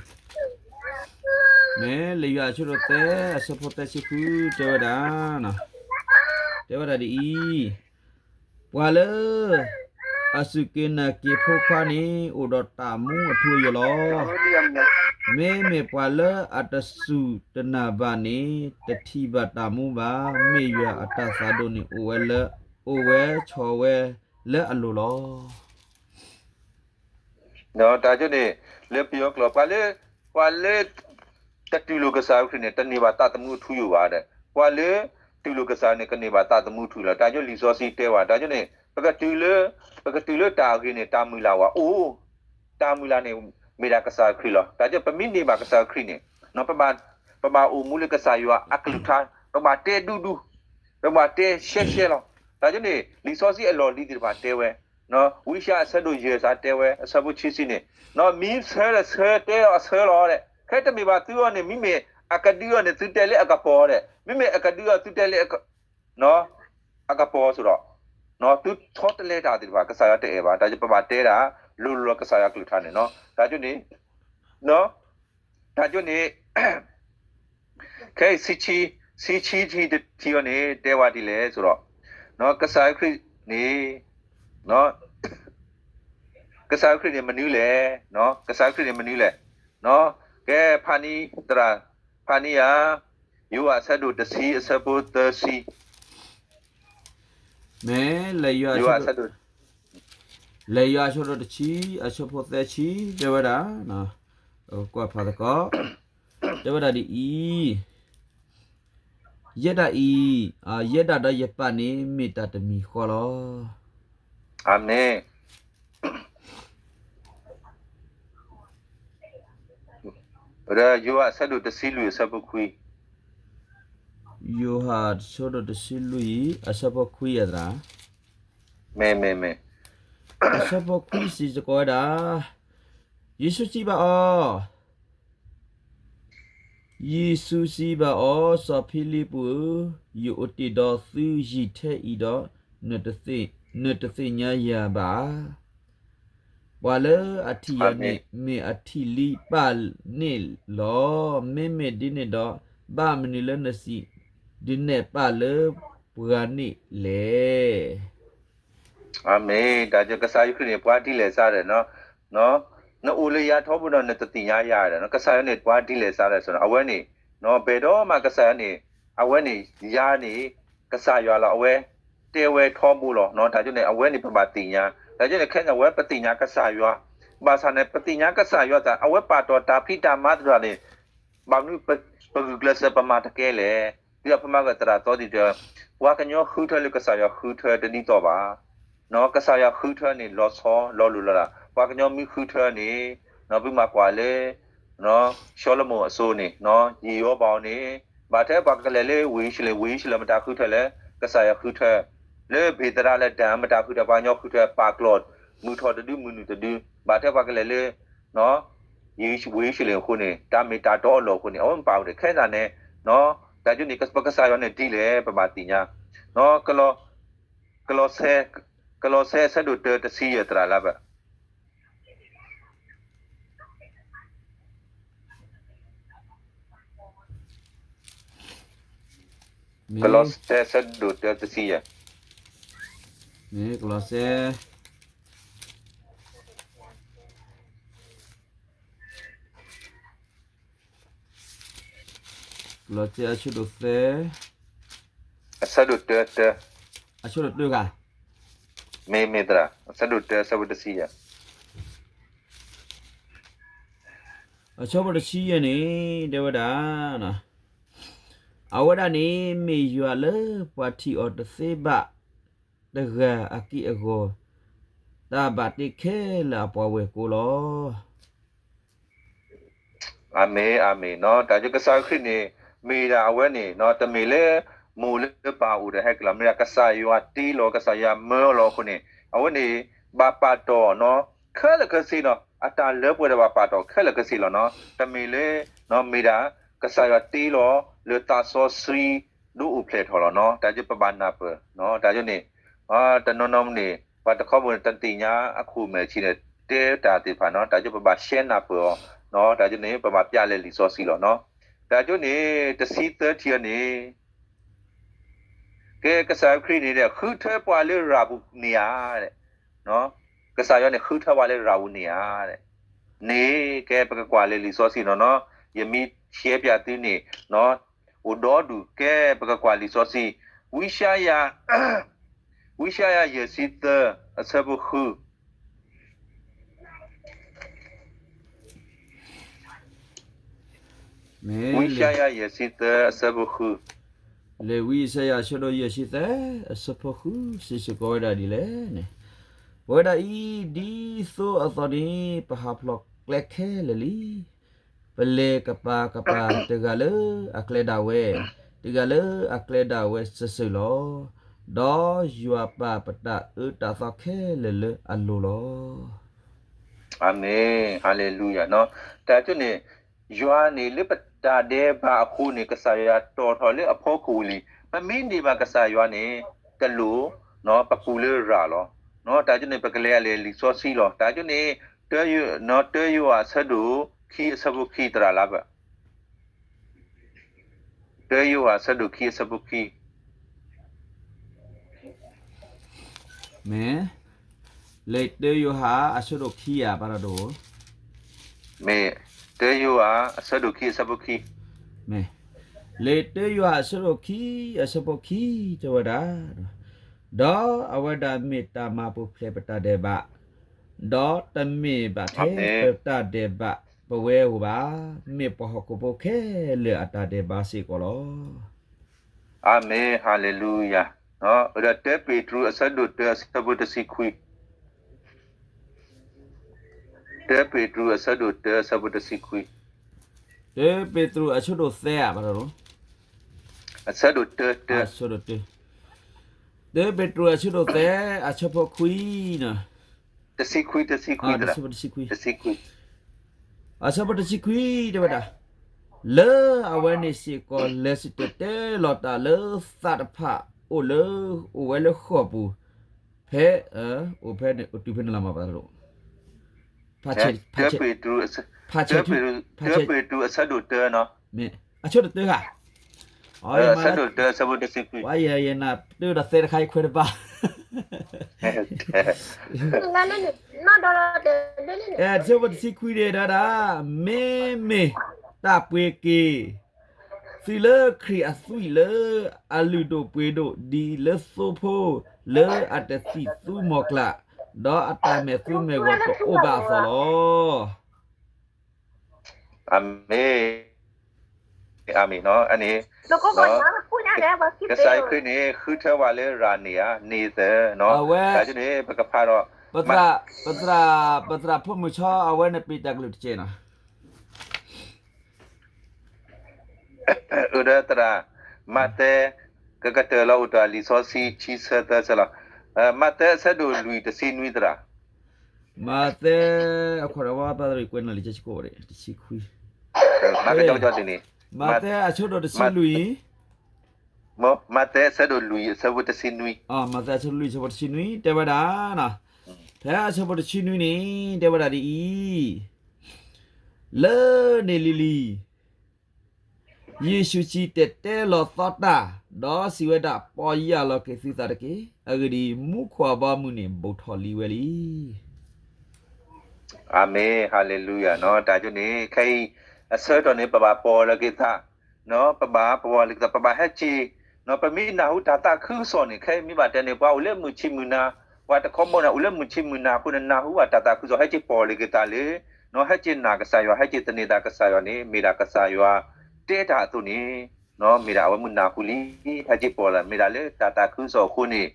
မ့ၢ်လၢယွၤအဆၢဒိၣ်သၢ အဆၢဖိသၢဆံဃု တဲဝဲဒၣ်, တဲဝဲဒၣ်ဒ်အံၤ, ပှၤလၢ အစူၢ်က့ၤနာ်က့ၤဖိခွါန့ၣ် အိၣ်ဒီးတၢ်မူအထူအယိာ်လီၤ. မ့မ့ၢ်ပှၤလၢအတစူၢ်တနာ်ဘၣ်န့ၣ် တထံၣ်ဘၣ်တၢ်မူဘၣ်. မ့ၢ်ယွၤအတၢ်သးဒိၣ်န့ၣ် အိၣ်ဝဲလၢ, အိၣ်ဝဲဆီၣ်ဝဲလၢအလိၤလီၤ. တၢ်ကၠိန့ၣ် လၢပယီၤကျိာ် ပှၤလၢ, ပှၤလၢ တတူၢ်လိာ်ကစၢ်ယ့ၣ်ၡူးခရံာ်န့ၣ် တန့ၢ်ဘၣ်သးသမူအထူအယိာ်ဘၣ်ဒီး, ပှၤလၢတူၢ်လိာ်ကစၢ်န့ၣ် ကန့ၢ်ဘၣ်သးသမူအထူအယိာ်လီၤ. တၢ်ကၠိလံာ်စီဆှံတဲဝဲ, တၢ်ကၠိန့ၣ် ပကတုၤလၢ, ပကတုၤလၢတၢ်အဂ့ၤန့ၣ် တၢ်မုၢ်လၢ်ဝဲအိၣ်, တၢ်မုၢ်လၢ်န့ၣ် မ့ၢ်ဒၣ်ကစၢ်ခရံာ်လီၤ. တၢ်ကီ ပမ့ၢ်န့ၢ်ဘၣ်ကစၢ်ခရံာ်န့ၣ်, ပဘၣ်, ပဘၣ်အိၣ်မူလၢကစၢ်ယွၤအကလုၢ်ကထါ, ပဘၣ်တဲဒူဒူ, ပဘၣ်တဲရှဲရှဲလီၤ. တၢ်ကီန့ၣ် လံာ်စီဆှံအလီၢ်လံၤသ့ၣ်တဖၣ်တဲဝဲ, ဝံယၡါယၤအဆၢဒိၣ်ယဲၢ် စးတဲဝဲ အဆၢဖိခံဆံန့ၣ်, မ့ၢ်ဆၢလၢဆၢတဲအီၤအဆၢလီၤဒီး ခဲတမ့ၢ်ဘၣ်သုအီၤန့ၣ် မ့မ့ၢ်အကဒုအီၤန့ၣ် သုတဲလၢအကပီၤဒီး မ့မ့ၢ်အကဒုအီၤသုတဲလၢ အကပီၤစ့ၢ်ဒီး, သုထီတလဲတၢ်သ့ၣ်တဖၣ် ကစၢ်ယွၤတအဲၣ်ဘၣ်. တၢ်ကီ ပဘၣ်တဲဒၣ် လိၤလိၤလီၤကစၢ်ယွၤကလုၢ်ကထါန့ၣ်, တၢ်ကီန့ၣ်, တၢ်ကီန့ၣ်, ခဲအံၤ ဆံဆံ, ဆံဆံထံတထံအီၤန့ၣ် တဲဝဲဒ်လဲၣ်စ့ၢ်ဒီး, ကစၢ်ခရံာ်န့ၣ်, ကစၢ်ခရံာ်န့ၣ်မနုၤလဲၣ်, ကစၢ်ခရံာ်န့ၣ်မနုၤလဲၣ်, ကဲဖးနံသရၣ်, ဖးနံယၤ, ယိၤဟၣ်အဆၢဒိၣ်တဆံအဆၢဖိသၢဆံ, မ့ၢ်လၢယိၤဟၣ်အဆၢဒိၣ်, လၢယိၤဟၣ်အဆၢဒိၣ်တဆံ, အဆၢဖိသၢဆံ, တဲဝဲဒၣ်, ကွၢ်ဖးသကိး, တဲဝဲဒၣ်ဒ်အံၤ, ယဲဒၣ်အံၤ, ယဲဒၣ်ဒီးယပၢ်န့ၣ် မ့ၢ်တၢ်တမံၤဃီလီၤ. အၤမ့ၣ်. ယိၤဟၣ်အဆၢဒိၣ်တဆံလွံၢ်အဆၢဖိခွံ, ယိၤဟၣ်အဆၢဒိၣ်တဆံလွံၢ်အဆၢဖိခွံအသရၣ်, မ့ၢ်, မ့ၢ်, မ့ၢ်, အဆၢဖိခွံစံးစ့ၢ်ကီးဝဲဒၣ်, ယ့ၣ်ၡူးစံးဘၣ်အီၤ, ယ့ၣ်ၡူးစံးဘၣ်အီၤ, စီၤဖံလံးပူးဧၢ, ယအိၣ်တ့ၢ်ဒီးသုယံာ်ထဲအံၤဒီး, နတသ့ၣ်ညါယၤဘၣ်ဧါ. ပှၤလၢအထံၣ်ယၤန့ၣ် မ့ၢ်အထံၣ်လံပၢ်န့ၣ်လီၤ. မ့မ့ၢ်ဒ်န့ၣ်ဒီး, ဘၣ်မနုၤလၢနစံးဒုးနဲၣ်ပၢ်လၢပှၤန့ၣ်လဲၣ်. အၤမ့ၣ်. တၢ်ကစၢ်ယ့ၣ်ၡူးခရံာ်န့ၣ် ပှၤဒ်လဲၣ်စးဒီး, နအိၣ်လၢယၤထီဘိဒီး နတသ့ၣ်ညါယၤဒီး ကစၢ်ယွၤန့ၣ် ပှၤဒ်လဲၣ်စးဒီး, အဝဲန့ၣ်, ဘယ်တော့မှကစၢ်ယွၤန့ၣ်, အဝဲန့ၣ် ယၤန့ၣ် ကစၢ်ယွၤလီၤ. အဝဲတဲဝဲထီဘိလီၤ. တၢ်ကီန့ၣ် အဝဲန့ၣ်ပဘၣ်သ့ၣ်ညါ, တၢ်ကီန့ၣ် ခဲအံၤန့ၣ် အဝဲပသ့ၣ်ညါကစၢ်ယွၤ, ဘၣ်ဆၣ်န့ၣ် ပသ့ၣ်ညါကစၢ်ယွၤသး အဝဲပာ်တီၢ်တၢ်ဖံးတၢ်မၤသ့ၣ်တဖၣ်န့ၣ်, ဘၣ်မနုၤပဂုာ်ကျဲးစၢးပမၤတကဲလဲၣ်. ဒ်သိးပမၤကသရၣ်သီတံၢ်တဲ, ပှၤကညီဃုထၢလၢကစၢ်ယွၤဃုထၢတဒ်သိးဘၣ်. ကစၢ်ယွၤဃုထၢန့ၣ် လီၤဆီလီၤလိၤလီၤလး, ပှၤကညီမ့ၢ်ဃုထၢန့ၣ်, ပမ့ၢ်ကွၢ်လၢ စီၤၡလိၤမိၣ်အစိၤန့ၣ်, ယံာ်အီၤဘၣ်အီၤန့ၣ်, ဘၣ်ထွဲပှၤကလဲၤလၢဝ့ၢ်ယရူၤၡလ့ၣ်, ဝ့ၢ်ယရူၤၡလ့ၣ်မတၤဃုထၢလဲၣ်, ကစၢ်ယွၤဃုထၢ, လၢဘ့ၤသရးလၢဒၢၣ်မတၤဃုထၢ, ပှၤကညီဃုထၢ, ပာ်ကျီၢ်မုၢ်ထီၣ်တဒုမုၢ်နုာ်တဒု, ဘၣ်ထွဲပှၤကလဲၤလၢ ဝ့ၢ်ယရူၤၡလ့ၣ်အဃိန့ၣ်, တၢ်မ့ၢ်တၢ်တီအလီၢ်အဃိန့ၣ် အဝဲမ့ၢ်ပာ်ဝဲဒီး ခဲအံၤန့ၣ်, တၢ်ကီန့ၣ် ပကစၢ်ယွၤန့ၣ်ဒ်လဲၣ် ပဘၣ်သ့ၣ်ညါ, ကလီးစဲ, ကလီးစဲအဆၢဒိၣ်တၢတဆံယဲၢ်သရၣ်လၢဘၣ် မ့ၢ်, ကလီးစဲအဆၢဒိၣ်တၢတဆံယဲၢ်, မ့ၢ်ကလီးစဲ, ကလီးစဲအဆၢဒိၣ်သၢ, အဆၢဒိၣ်တၢတၢ, အဆၢဒိၣ်တၢဂၤ, မ့ၢ်မ့ၢ်သရၣ်, အဆၢဒိၣ်တၢအဆၢဖိတဆံယဲၢ်, အဆၢဖိတဆံယဲၢ်န့ၣ် တဲဝဲဒၣ်, အဝဲဒၣ်န့ၣ် မ့ၢ်ယွၤလၢပှၤထံၣ်အီၤတသ့ဘၣ်တဂၤအက့ၢ်အဂီၤ, တၢ်ဘၣ်တ့ခဲလၢာ်အပှၤဝဲၢ်ကိလီၤ. အၤမ့ၣ်, အၤမ့ၣ်. တၢ်ကစၢ်ယ့ၣ်ၡူးခရံာ်န့ၣ် မ့ၢ်ဒၣ်အဝဲန့ၣ် တမ့ၢ်လၢမိၢ်လၢပၢ်အိၣ်ဒီးဟဲက့ၤလီၤ. မ့ၢ်ဒၣ်ကစၢ်ယွၤတ့လီၤ, ကစၢ်ယွၤမၢလီၤအဃိန့ၣ် အဝဲန့ၣ် ဘၣ်ပာ်တီၢ် ခဲလၢာ်ခဲဆ့နီၤ, အတၢ်လၢပှဲၤဒီးဘၣ်ပာ်တီၢ်ခဲလၢာ်ခဲဆ့လီၤနီၤ. တမ့ၢ်လၢ မ့ၢ်ဒၣ် ကစၢ်ယွၤတ့လီၤ လၢသးစီဆှံ ဒိအိၣ်ဖျဲၣ်ထီၣ်လီၤနီၤ. တၢ်ကစၢ်ပဘၣ်နၢ်ပၢၢ် တၢ်ကစၢ်န့ၣ် တနီၤနီၤန့ၣ် ပှၤတခီဘိန့ၣ် တသ့ၣ်ညါအခိၣ်မဲာ်ဆံးန့ၣ် တဲတၢ်သ့ၣ်တဖၣ်နီၤ. တၢ်ကစၢ်ပဘၣ်ရှဲနၢ်ပၢၢ်အီၤနီၤ. တၢ်ကစၢ်န့ၣ် ပဘၣ်ပျးလဲၤလံာ်စီဆှံလီၤနီၤ. တၢ်ကစၢ်န့ၣ် တဆံသၢထံၣ်အီၤန့ၣ် ကဲ ကစၢ်ယ့ၣ်ၡူးခရံာ်န့ၣ်ဒီး ဃုထၢပှၤလၢရၤဝူၤန့ၣ်ဧါ. ကစၢ်ယွၤန့ၣ် ဃုထၢပှၤလၢရၤဝူၤန့ၣ်ဧါ. န့ၣ် ကဲ ပကကွၢ်လၢလံာ်စီဆှံနီၤနီၤ, ယမ့ၢ်ရှဲပၠးသုန့ၣ် အိၣ်ဒီဒူၣ်, ကဲ ပကကွၢ်လံာ်စီဆှံ, ဝံယၡါယၤ, ဝံယၡါယၤ ယဲၢ်ဆံသၢ အဆၢဖိဃု မ့ၢ် ဝံယၡါယၤ ယဲၢ်ဆံသၢ အဆၢဖိဃု, လံာ်ဝံယၡါယၤအဆၢဒိၣ်ယဲၢ်ဆံသၢ အဆၢဖိဃု စံးစ့ၢ်ကီးဝဲဒၣ်ဒ်လဲၣ်န့ၣ်, ပဝဲဒၣ်အံၤ ဒ်သိအသိးန့ၣ် ပဟးဖျိးကျဲခဲလၢာ်လံ. ပလဲၤကပၤကပၤ တဂၤလၢအကျဲဒၣ်ဝဲ, တဂၤလၢအကျဲဒၣ်ဝဲစၢၤစၢၤလီၤ. ဒီးယွၤပာ်ပတၢ်အၢတၢ်သီခဲလၢာ်လၢအလိၤလီၤ. အၤမ့ၣ်, ဟၤလ့လူယၤ. တၢ်ကန့ၣ် ယွၤန့ၣ်လၢပတၢ်ဒဲးဘးအဃိန့ၣ် ကစၢ်ယွၤတီၣ်ထီၣ်လၢအဖီခိၣ်ဝံၤလံ. ပမ့ၢ်န့ၢ်ဘၣ်ကစၢ်ယွၤန့ၣ် တလိၣ် ပပူၤလၢရၤလီၤ. တၢ်ကန့ၣ် ပကလဲၤအလံာ်စီဆှံလီၤ. တၢ်ကန့ၣ် တၢယိၤဟၣ်အဆၢဒိၣ်ခံအဆၢဖိခံ သရၣ်လၢဘၣ် တၢယိၤဟၣ်အဆၢဒိၣ်ခံအဆၢဖိခံ မ့ၢ်, လံာ်တၢယိၤဟၣ်အဆၢဒိၣ်ခံဧါ ဘၣ်တၢ်ဒိၣ်, မ့ၢ်, တၢယိၤဟၣ်အဆၢဒိၣ်ခံအဆၢဖိခံ, မ့ၢ်, လံာ်တၢယိၤဟၣ်အဆၢဒိၣ်ခံအဆၢဖိခံ တဲဝဲဒၣ်, ဒီးအဝဲဒၣ်မ့ၢ်တၢ်မၤပူၤဖျဲးပတၢ်ဒဲးဘး, ဒီးတမ့ၢ်ဘၣ်ထဲပတၢ်ဒဲးဘး ပဝဲဧိၤဘၣ်, မ့ၢ်ပှၤဟီၣ်ခိၣ်ဖိခဲလၢာ်အတၢ်ဒဲးဘးစ့ၢ်ကီးလီၤ. အၤမ့ၣ်, ဟၤလ့လူယၤ. ဒီးတၢပ့းတရူးအဆၢဒိၣ်တၢအဆၢဖိတဆံခွံ, တၢပ့းတရူးအဆၢဒိၣ်တၢအဆၢဖိတဆံခွံ, တၢပ့းတရူးအဆၢဒိၣ်သၢဧါ ဘၣ်တၢ်ဒိၣ်, အဆၢဒိၣ်တၢ, တၢ, တၢပ့းတရူးအဆၢဒိၣ်သၢ အဆၢဖိခွံန့ၣ်, တဆံခွံ, တဆံခွံ, တဆံခွံ, အဆၢဖိတဆံခွံ တဲဝဲဒၣ်, လၢအဝဲန့ၣ်စ့ၢ်ကီး လဲၤစံၣ်တဲၤတဲလီၤတၢ်လၢသးတဖၣ်အိၣ်လၢ အိၣ်ဝဲလၢဃိာ်ပူၤ, ဖဲ, အိၣ်ဖဲန့ၣ် အိၣ်တုၤဖဲန့ၣ်လီၤမး ဘၣ်တၢ်ဒိၣ်, ဖးဆဲး, ဖးဆဲး, တၢပ့းတရူးအဆၢဒိၣ်တၢနီၤ, မ့ၢ်, အဆၢဒိၣ်တၢဧါ, အဆၢဒိၣ်တၢအဆၢဖိတဆံခွံ, ပှၤယဲယဲနၤ တၢဒီးသဲတခါအံၤခွဲးတဘၣ် အဆၢဖိတဆံခွံန့ၣ် တဲဝဲဒၣ်, မ့မ့ၢ်တၢ်ပှ့ၤက့ၤ သုလၢခရံာ်အသွံၣ်လၢအလုၢ်ဒိၣ်ပှ့ၤဒိၣ် ဒ်လၢသိဖိ လၢအတသံၣ်သူမီၤကျၢ်, ဒီးအတၢ်မဲာ်သူမဲာ်ဂီၤတအိၣ်ဘၣ်အသိးလီၤ. အၤမ့ၣ်, အၤမ့ၣ်, အန့ၣ်, ကစၢ်ယ့ၣ်ၡူးခရံာ်န့ၣ် ဃုထၢဝဲလၢရၤန့ၢ်ဧါ, န့ၢ်သၢ, အဝဲ, တၢ်ကန့ၣ် ပကဖးဒီး, ပသရၣ်, ပသရၣ်ဖိမုၣ်ဆီ အဝဲန့ၣ်ပ့ၤတၢ်ကလုၢ်တကဲးနီၤ အၢ ဒီးသရၣ်, မးသဲ, ကကတၢၢ်လီၤအိၣ်တၢ်လံာ်စီဆှံဆံဆၢသၢဆၢလီၤ. မးသဲအဆၢဒိၣ်လွံၢ်တဆံနွံသရၣ်. မးသဲ, အခီၣ်ထံးဝဲပသရၣ်ကွဲးနီၣ်လံာ်စီဆှံကိးဝဲဒၣ် တဆံခွံ, မးသဲအဆၢဒိၣ်တဆံလွံၢ်, မးသဲအဆၢဒိၣ်လွံၢ်အဆၢဖိတဆံနွံ, မးသဲအဆၢဒိၣ်လွံၢ်အဆၢဖိတဆံနွံ တဲဝဲဒၣ်, ဖဲအဆၢဖိတဆံနွံန့ၣ် တဲဝဲဒၣ်ဒ်အံၤ လၢန့ၣ်လံၤလံၤ ယ့ၣ်ၡူးစံၣ်တဲၤတဲလီၤသီတၢ်, ဒီးစံးဝဲဒၣ်, ပီၢ်ယၢ်လီၤက့ၤသုသးတက့ၢ်. အဂ့ၢ်ဒ်အံၤ, မူခိၣ်အဘီအမုၢ်န့ၣ် ဘူးထီၣ်လံဝဲလံ. အၤမ့ၣ်, ဟၤလ့လူယၤ. တၢ်ကန့ၣ် ခဲအံၤ အဆၢကတီၢ်န့ၣ် ပဘၣ်ပီၢ်လီၤက့ၤသး, ပဘၣ်ပီၢ်လီၤက့ၤသး, ပဘၣ်ဟဲက့ၤ, ပမ့ၢ်နၢ်ဟူတၢ်သးခုကစီၣ်န့ၣ် ခဲအံၤမ့ၢ်ဘၣ်တဲန့ၣ် ပှၤအိၣ်လၢမုၢ်ဆံးမုၢ်နၤ, ပှၤတခီဘီန့ၣ် အိၣ်လၢမုၢ်ဆံးမုၢ်နၤအဃိန့ၣ် နၢ်ဟူဘၣ်တၢ်သးခုကစီၣ် ဟဲက့ၤပီၢ်လီၤက့ၤသးလၢ ဟဲက့ၤနာ်ကစၢ်ယွၤ, ဟဲက့ၤသန့ၤသးကစၢ်ယွၤန့ၣ် မ့ၢ်ဒၣ်ကစၢ်ယွၤတဲတၢ်အသိးန့ၣ်, မ့ၢ်ဒၣ်အဝဲမုၢ်နၢ်ဟူလံ, ဟဲက့ၤပီၢ်လီၤ, မ့ၢ်ဒၣ်လၢတၢ်သးခုကစီၣ်အဃိန့ၣ်,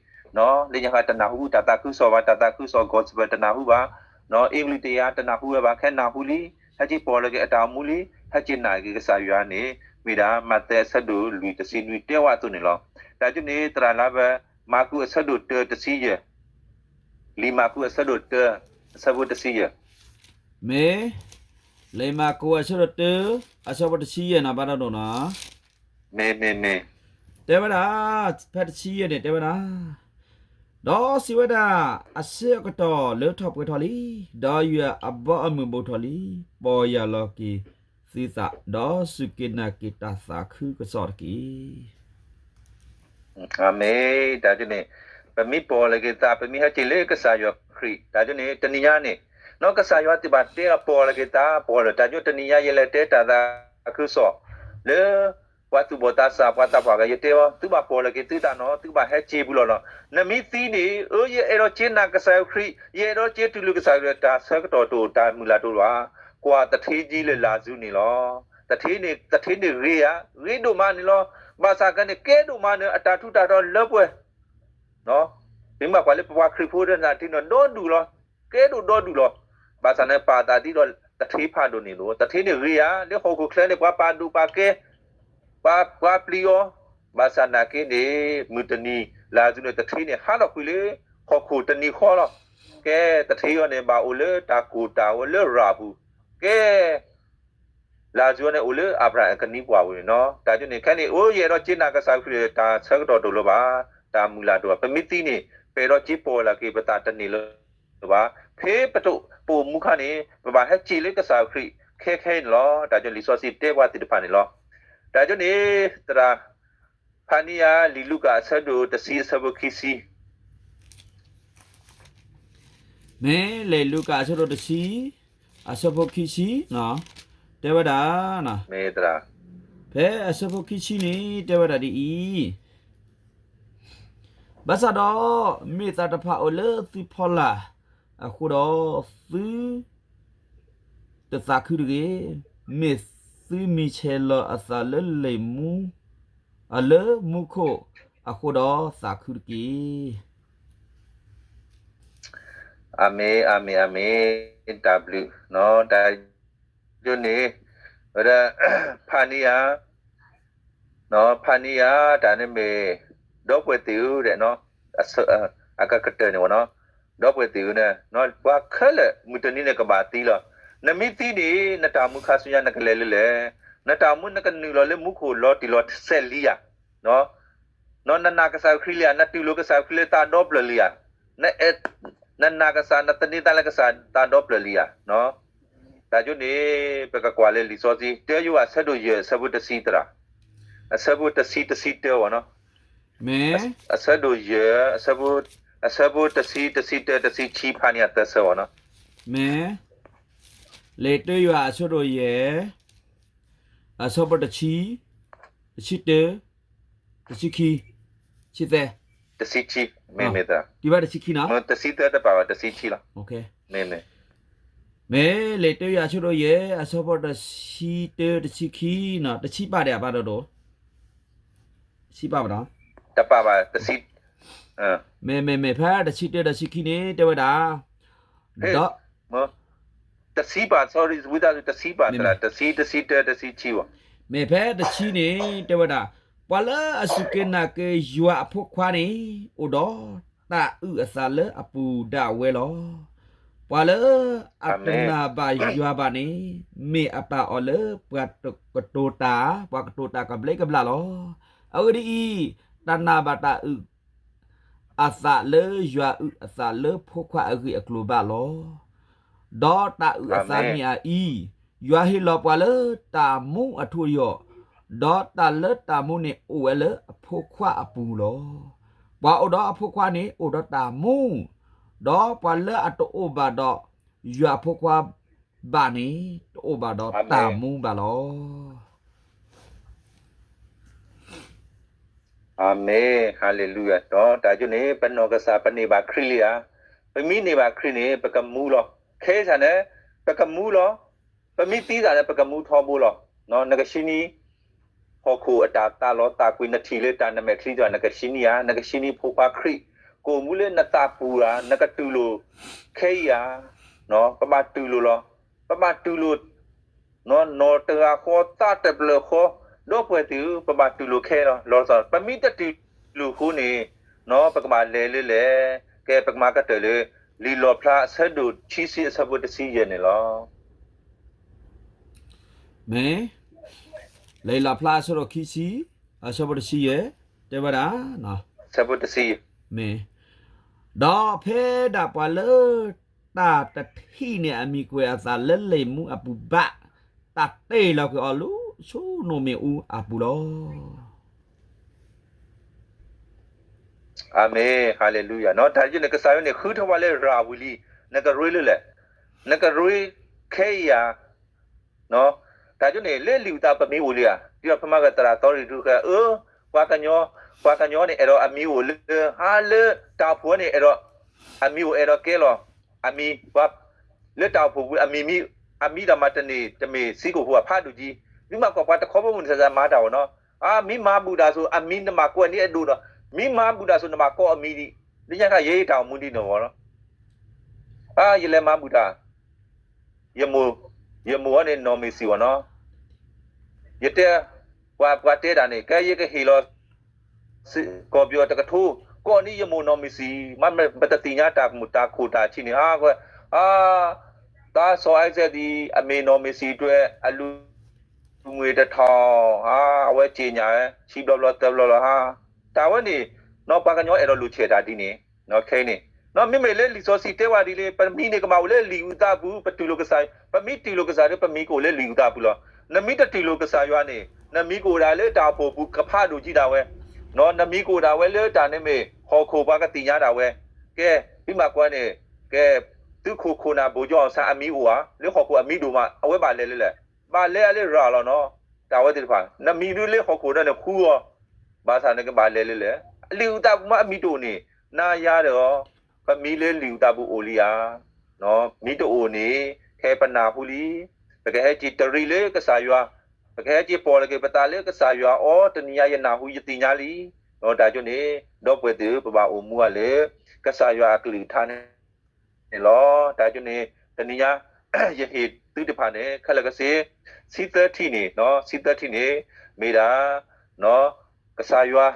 လၢညါဃါတနၢ်ဟူတၢ်သးခုကစီၣ်ဘၣ်, တၢ်သးခုကစီၣ် gospel တနၢ်ဟူဘၣ်, အ့ကလုးတယါတနၢ်ဟူဝဲဘၣ်, ခဲနၢ်ဟူလံ, ဟဲက့ၤပီၢ်လီၤက့ၤအတၢ်အိၣ်မူလံ, ဟဲက့ၤနာ်က့ၤကစၢ်ယွၤန့ၣ် မ့ၢ်ဒၣ်မးသဲအဆၢဒိၣ်လွံၢ်တဆံနွံ တဲဝဲအသိးန့ၣ်လီၤ. တၢ်ကန့ၣ် သရၣ်လၢဘၢ မၢ်ကူးအဆၢဒိၣ်တၢတဆံယဲၢ်, လံာ်မၢ်ကူးအဆၢဒိၣ်တၢ အဆၢဖိတဆံယဲၢ်, မ့ၢ်, လံာ်မၢ်ကူးအဆၢဒိၣ်တၢ အဆၢဖိတဆံယဲၢ်န့ၣ် ဘၣ်တၢ်ဒိၣ်နီၤ, မ့ၢ်မ့ၢ်မ့ၢ်, တဲဝဲဒၣ်, ဖဲတဆံယဲၢ်န့ၣ် တဲဝဲဒၣ်, ဒီးစံးဝဲဒၣ်, အဆၢကတီၢ်လၢထီၣ်ပှဲၤထီၣ်လံ, ဒီးယွၤအဘီအမုၢ်ဘူးထီၣ်လံ, ပီၢ်ယၢ်လီၤက့ၤသုသး, ဒီးစူၢ်က့ၤနာ်က့ၤတၢ်သးခုကစီၣ်တက့ၢ်. အၤမ့ၣ်, တၢ်ကန့ၣ် ပမ့ၢ်ပီၢ်လီၤက့ၤသး, ပမ့ၢ်ဟဲက့ၤလၢကစၢ်ယွၤခရံာ်, တၢ်ကန့ၣ် တနံၤညါန့ၣ်, ကစၢ်ယွၤသ့ၣ်ဘၣ်တဲအပီၢ်လီၤက့ၤသး, ပီၢ်လီၤ, တၢ်ကန့ၣ် တနံၤညါယလဲၤတဲတၢ်သးခုကစီၣ် လၢ ပှၤသူၣ်ဘီၣ်သးစၢ် ပှၤသးပှၢ်ဂၤ ယတဲအီၤ, သုဘၣ်ပီၢ်လီၤက့ၤသုသးနီၤ, သုဘၣ်ဟဲက့ၤပူၤလီၤနီၤ, နမ့ၢ်သံန့ၣ်, အၢ ယအဲၣ်ဒိးက့ၤနာ်ကစၢ်ယွၤခရံာ်, ယအဲၣ်ဒိးက့ၤတူၢ်လိာ်ကစၢ်ယွၤ, တၢ်ဆၢကတီၢ်တအိၣ်, တၢ်မုၢ်လၢ်တအိၣ်ဘၣ်, ကွၢ်သထ့ကၠံလၢလၤစူၤန့ၣ်လီၤ. သထ့န့ၣ်, သထ့န့ၣ်ဂ့ၤဧါ, ဂ့ၤဒိၣ်မးန့ၣ်လီၤ. ဘၣ်ဆၣ်ကဲန့ၣ် ကဲဒိၣ်မးန့ၣ် အတၢ်ထူးတၢ်တီၤလၢပှဲၤ မ့ၢ်မးပှၤလၢပပှၤခရံာ်ဖိတနာ်တ့ၢ်နီၢ်ဒီဒူၣ်လီၤ. ကဲဒိၣ်ဒီဒူၣ်လီၤ. ဘၣ်ဆၣ်န့ၣ်ပာ်သးဒ်ဒီးသထ့ဖးဒိၣ်န့ၣ်လီၤ. သထ့န့ၣ်ဂ့ၤဧါ, လၢဟီၣ်ခိၣ်ချၢန့ၣ် ပှၤပာ်ဒိၣ်ပာ်ကဲ, ပှၤပှၤပျံၤအီၤ, ဘၣ်ဆၣ်နာ်က့န့ၣ် မုၢ်တနံၤ လၢအဒုန့ၣ် သထ့န့ၣ် ဟးထီၣ်ကွံာ်လၢဟီၣ်ခိၣ်တနံၤဃီလီၤ. ကဲသထ့အံၤန့ၣ် ဘၣ်အိၣ်လၢတၢ်ကိၢ်တၢ်ဂီၤလၢရၤပူၤ, ကဲ လၢအဒုန့ၣ် အိၣ်လၢအၤဘြၤဟၣ်အကနံပှၢ်ပူၤန့ၣ်လီၤ. တၢ်ဒ်န့ၣ် ခဲန့ၣ် အိၣ်ယအဲၣ်ဒိးက့ၤနာ်ကစၢ်ခရံာ် တၢ်ဆၢကတီၢ်တအိၣ်လၢၤဘၣ်, တၢ်မုၢ်လၢ်တအိၣ်ဘၣ်. ပမ့ၢ်သံန့ၣ် ပအဲၣ်ဒိးက့ၤပိာ်လၢ်က့ၤပသးတန့ၢ်လၢၤဘၣ်. ဖဲပတအိၣ်မူခါန့ၣ် ပဘၣ်ဟဲက့ၤလၢကစၢ်ခရံာ်ခဲခဲအံၤန့ၣ်လီၤ. တၢ်ဒ်န့ၣ် လံာ်စီဆှံတဲပှၤသ့ၣ်တဖၣ်န့ၣ်လီၤ. တၢ်ဒ်န့ၣ် သရၣ် ဖၤနံယၤ လံာ်လူၤကၣ်အဆၢဒိၣ်တဆံအဆၢဖိခံဆံ မ့ၢ်လံာ်လူၤကၣ်အဆၢဒိၣ်တဆံ အဆၢဖိခံဆံ တဲဝဲဒၣ်, ဖဲအဆၢဖိခံဆံန့ၣ် တဲဝဲဒၣ်ဒ်အံၤ, ဘၣ်ဆၣ်ဒီး မ့ၢ်သးတဖၣ်အိၣ်လၢသုဖီလာ်အဃိဒီး သုတသးခုတဂ့ၤ. မ့ၢ်သုမံၤဆဲးလီၤအသးလၢလံာ်မူ, အလၢမူခိၣ်အဃိဒီးသးခုတက့ၢ်. အၤမ့ၣ်, အၤမ့ၣ်, အၤမ့ၣ်, တၢ်ဘျုး, တၢ်ဒ်န့ၣ်, ဝဲဒၣ် ဖၤနံယၤ ဖၤနံယၤ တၢ်န့ၣ်မ့ၢ် ဒီပုၢ်ဝဲၢ်သ့ၣ်ဧၢ, အကကတၢၢ်န့ၣ်ဝဲနီၤ, ဒီပုၢ်ဝဲၢ်သ့ၣ်ဧၢ, ပှၤခဲလၢာ်မုၢ်တနံၤန့ၣ်ကဘၣ်သံလီၤ. နမ့ၢ်သံန့ၣ် နတၢ်မူခါဆူညါနကလဲၤလၢလဲၣ်, နတၢ်မူနကနုာ်လီၤလၢမူခိၣ်လီၤတံၢ်လီၤဆဲးလံဧါ, နနာ်ကစၢ်ခရံာ်လံဧါ, နတူၢ်လိာ်ကစၢ်ခရံာ်လၢသးဒီဖျၢၣ်လံဧါ, နနာ်ကစၢ် နသန့ၤသးလၢကစၢ်သးဒီဖျၢၣ်လံဧါ. တၢ်ဒ်န့ၣ် ပကကွၢ်လၢလံာ်စီဆှံ တၢယိၤဟၣ်အဆၢဒိၣ်ယဲၢ် အဆၢဖိတဆံသရၣ်, အဆၢဖိတဆံ တဆံတၢဝဲနီၤ, မ့ၢ် အဆၢဒိၣ်ယဲၢ် အဆၢဖိတဆံ တဆံတၢ တဆံခံ ဖးန့ၢ်အသၢဆၢဝဲနီၤ, မ့ၢ် လံာ်တၢယိၤဟၣ်အဆၢဒိၣ်ယဲၢ် အဆၢဖိတဆံ, တဆံတၢ, တဆံခံ, ဆံသၢ, တဆံခံ, မ့ၢ်မ့ၢ်သရၣ်, တဆံခံနီၤ, တဆံသၢတပာ်ဘၣ် တဆံခံလီၤ, မ့ၢ်မ့ၢ်, မ့ၢ်လံာ်တၢယိၤဟၣ်အဆၢဒိၣ်ယဲၢ် အဆၢဖိတဆံတၢ တဆံခံနီၤ, တဆံပာ်ဒံးအပၢ်ဒီးဒိၣ်, တဆံပာ်ဘၣ်နီၤ, တပာ်ဘၣ်, မ့ၢ်မ့ၢ်မ့ၢ်ဖဲတဆံတၢ တဆံခံန့ၣ် တဲဝဲဒၣ်, ဒီး တဆံပာ် sorry ဝံသးစူၤ တဆံပာ်သရၣ်, တဆံ တဆံတၢ တဆံခံဘၣ်, မ့ၢ်ဖဲတဆံန့ၣ် တဲဝဲဒၣ်, ပှၤလၢအစူၢ်က့ၤနာ်က့ၤယွၤအဖိခွါန့ၣ် အိၣ်ဒီးတၢ်အုၣ်အသးလၢအပူၤဒၣ်ဝဲလီၤ. ပှၤလၢအတနာ်ဘၣ်ယွၤဘၣ်န့ၣ် မ့ၢ်အပာ်အီၤလၢပှၤကတိၤတၢ်, ပှၤကတိၤတၢ်ကဘျံးကဘျၣ်လီၤ. အဂ့ၢ်ဒ်အံၤ, တၢ်နာ်ဘၣ်တၢ်အုၣ် အသးလၢယွၤအုၣ်အသးလၢဖိခွါအဂ့ၢ်အကျိၤဘၣ်လီၤ. ဒီးတၢ်အုၣ်အသးမ့ၢ်အအံၤ, ယွၤဟ့ၣ်လီၤပှၤလၢတၢ်မူအထူအယိာ်, ဒီးတၢ်လၢတၢ်မူန့ၣ်အိၣ်ဝဲလၢအဖိခွါအပူၤလီၤ. ပှၤအိၣ်ဒီးအဖိခွါန့ၣ် အိၣ်ဒီးတၢ်မူ, ဒီးပှၤလၢအတအိၣ်ဘၣ်ဒီးယွၤအဖိခွါဘၣ်န့ၣ် တအိၣ်ဘၣ်ဒီးတၢ်မူဘၣ်လီၤ. အၤမ့ၣ်, ဟါလ့လူယၤ, တၢ်ဒ်န့ၣ် ပနီၢ်ကစၢ် ပန့ၢ်ဘၣ်ခရံာ်လံဧါ, ပမ့ၢ်န့ၢ်ဘၣ်ခရံာ်န့ၣ် ပကမူလီၤ. ခဲအံၤန့ၣ် ပကမူလီၤ, ပမ့ၢ်သံသးန့ၣ် ပကမူထီဘိလီၤ. နကဆံနံၤ ဟီၣ်ခိၣ်အတၢ်သးလီၤသးကွံ နထံၣ်လၢတၢ်နမဲာ်ချံတၢ် နကဆံနံၤဧါ, နကဆံနံၤဖိခွါခရံာ် ကအိၣ်မူလၢနသးပူၤဧါ, နကတူၢ်လိာ်ခဲအံၤဧါ, ပဘၣ်တူၢ်လိာ်လီၤ. ပဘၣ်တူၢ်လိာ် နီၢ်တဂၤဃီ သးတဖျၢၣ်ဃီ, ဒီပုၢ်ဝဲၢ်သ့ၣ်ဧၢ, ပဘၣ်တူၢ်လိာ်ခဲလီၤ. လီၤဆီ ပမ့ၢ်တတူၢ်လိာ်အဃိန့ၣ် ပကဘၣ်လဲၤလၢလဲၣ်. ကဲ ပကမၤကတၢၢ်လၢ လံာ်လီၣ်ဖျါအဆၢဒိၣ်ခံဆံအဆၢဖိတဆံယဲၢ်န့ၣ်လီၤ. မ့ၢ် လံာ်လီၣ်ဖျါအဆၢဒိၣ်ခံဆံ အဆၢဖိတဆံယဲၢ် တဲဝဲဒၣ်, မ့ၢ် ဒီးဖဲဒၣ်ပှၤလၢ တၢ်တထံၣ်န့ၢ်အမံၤကွဲးအသးလၢလံာ်မူအပူၤဘၣ်, တၢ်တ့ၢ်လီၤကွံာ်အီၤလၢဆိနိၣ်မ့ၣ်အူအပူၤလီၤ. အၤမ့ၣ်, ဟါလ့လူယၤ. တၢ်ဒ်န့ၣ် ကစၢ်ယွၤန့ၣ် ဃုထၢပှၤလၢရၤဝံၤလံ, နကရ့လၢလဲၣ်, နကရ့ခဲအံၤဧါ. တၢ်ဒ်န့ၣ် လၢလံာ်အုၣ်သးပမ့ၢ်အိၣ်လံဧါ, ဒ်သိးပမၤကသရၣ်သီရံၣ်ဒုဃဲၤ, အၢ, ပှၤကညီ, ပှၤကညီန့ၣ် အဲၣ်ဒိးအမံၤအိၣ်လၢ, ဟါလၢတၢ်အိၣ်ဖှိၣ်န့ၣ် အဲၣ်ဒိး အမံၤအိၣ်အဲၣ်ဒိးကဲလီၤ, အမံၤ, လၢတၢ်အိၣ်ဖှိၣ်ပူၤ အမံၤမံၤ, အမံၤတၢ်မၤတန့ၢ်တမ့ၢ်စ့ၢ်ကီးဖိအဖးဒိၣ်ကံ, ဒ်မးကီးပှၤတခီဘီမုၢ်နစၢ်စၢ်မၤတၢ်အိၣ်နီၤ, အမံမၤဘူၣ်တၢ်ဆိ အမံနဘၣ်ကွဲးန့ၢ်အဒိၣ်ဒီး မံမၤဘူၣ်တၢ်ဆိ နဘၣ်ကိးအမံဒံး, လၢညါခါယဲယတၢ်အိၣ်မူဒ်န့ၣ်အဂီၢ်လီၤ. အါ ယလဲၤမၤဘူၣ်တၢ်, ယမိၢ်, ယမိၢ်အီၤန့ၣ်နီၢ်မ့ၢ်စံးဝဲနီၤ, ယတဲ, ပှၤပှၤတဲတၢ်န့ၣ် ကဲယကဟ့ၣ်လီၤ စကီၤပၠီၤတကထိ, ကိးန့ၢ်ယမိၢ်နီၢ်မ့ၢ်စံး, မ့ၢ်ပတသ့ၣ်ညါတၢ်မုာ်တၢ်ခိၣ်တၢ်ဆံးန့ၣ်, အါ, သးစီၤအဲစဲးဒံး အမ့ၢ်နီၢ်မ့ၢ်စံးတွဲ အလူၤငွေတထောင်, အါ, အဝဲစ့ၣ်ညါဝဲ ဆံဘျီဘျီသၢဘျီလီၤဟါ, တၢ်ဝဲန့ၣ်, နီၢ်ပှၤကညီအဲၣ်ဒိးလိာ်ဆဲးတၢ်ဒ်န့ၣ်, ခဲအံၤန့ၣ်, နီၢ်မ့မ့ၢ်လၢလံာ်စီဆှံတဲဝဲဒ်လဲၣ်, ပမံၤန့ၣ်ကဘၣ်အိၣ်လၢလံာ်အုၣ်သးပူၤ, ပတူၢ်လိာ်ကစၢ်, ပမ့ၢ်တူၢ်လိာ်ကစၢ်ဒီး ပမံၤကအိၣ်လၢလံာ်အုၣ်သးပူၤလီၤ. နမ့ၢ်တတူၢ်လိာ်ကစၢ်ယွၤန့ၣ်, နမံၤကအိၣ်ဒၣ်လၢတၢ်အိၣ်ဖှိၣ်ပူၤကဖးဒိၣ်ကံဒၣ်ဝဲ, နမံၤကအိၣ်ဒၣ်ဝဲလၢတၢ်န့ၣ်မ့ၢ် ဟီၣ်ခိၣ်ပှၤကသ့ၣ်ညါဒၣ်ဝဲ, ကဲ, သုမၤကွၢ်န့ၣ်, ကဲ, သုးခိၣ်ခိၣ်နၢ် ဗိုလ်ချုပ်အောင်ဆန်း အမံၤအိၣ်ဧါ, လၢဟီၣ်ခိၣ်အမံၤဒိၣ်မး, အဝဲဘၣ်လဲၤလၢလဲၣ်, ဘၣ်လဲၤအလၢရၤလီၤနီၤ, တၢ်ဝဲသ့ၣ်တဖၣ်, နမံၤဒုးလၢဟီၣ်ခိၣ်ဒီးန့ၣ်ဃုအီၤ, ဘၣ်ဆၣ်နကဘၣ်လဲၤလၢလဲၣ်, လံာ်အုၣ်သးပူၤမးအမံၤတအိၣ်န့ၣ်, နၤယၤဒီးအီၤ, ပမံၤလၢလံာ်အုၣ်သးပူၤအိၣ်လံဧါ မံၤတအိၣ်န့ၣ်, ခဲပနၢ်ဟူလံ, ပကဟဲက့ၤတရံးလၢကစၢ်ယွၤ, ပကဟဲက့ၤပိာ်လီၤက့ၤပသးလၢကစၢ်ယွၤအအိၣ်, တနံၤညါယနၢ်ဟူယသ့ၣ်ညါလံ, တၢ်ကၠိန့ၣ်, ဒီပုၢ်ဝဲၢ်သ့ၣ်ဧၢ, ပဘၣ်အိၣ်မူအီၤလၢ ကစၢ်ယွၤအကလုၢ်ကထါန့ၣ်လီၤ. တၢ်ကၠိန့ၣ်, တနံၤညါ, ယဟ့ၣ်သုတဖၣ်န့ၣ် ခဲလၢာ်ခဲဆ့, ဆံသၢထံၣ်န့ၣ်, ဆံသၢထံၣ်န့ၣ်, မ့ၢ်ဒၣ် ကစၢ်ယွၤ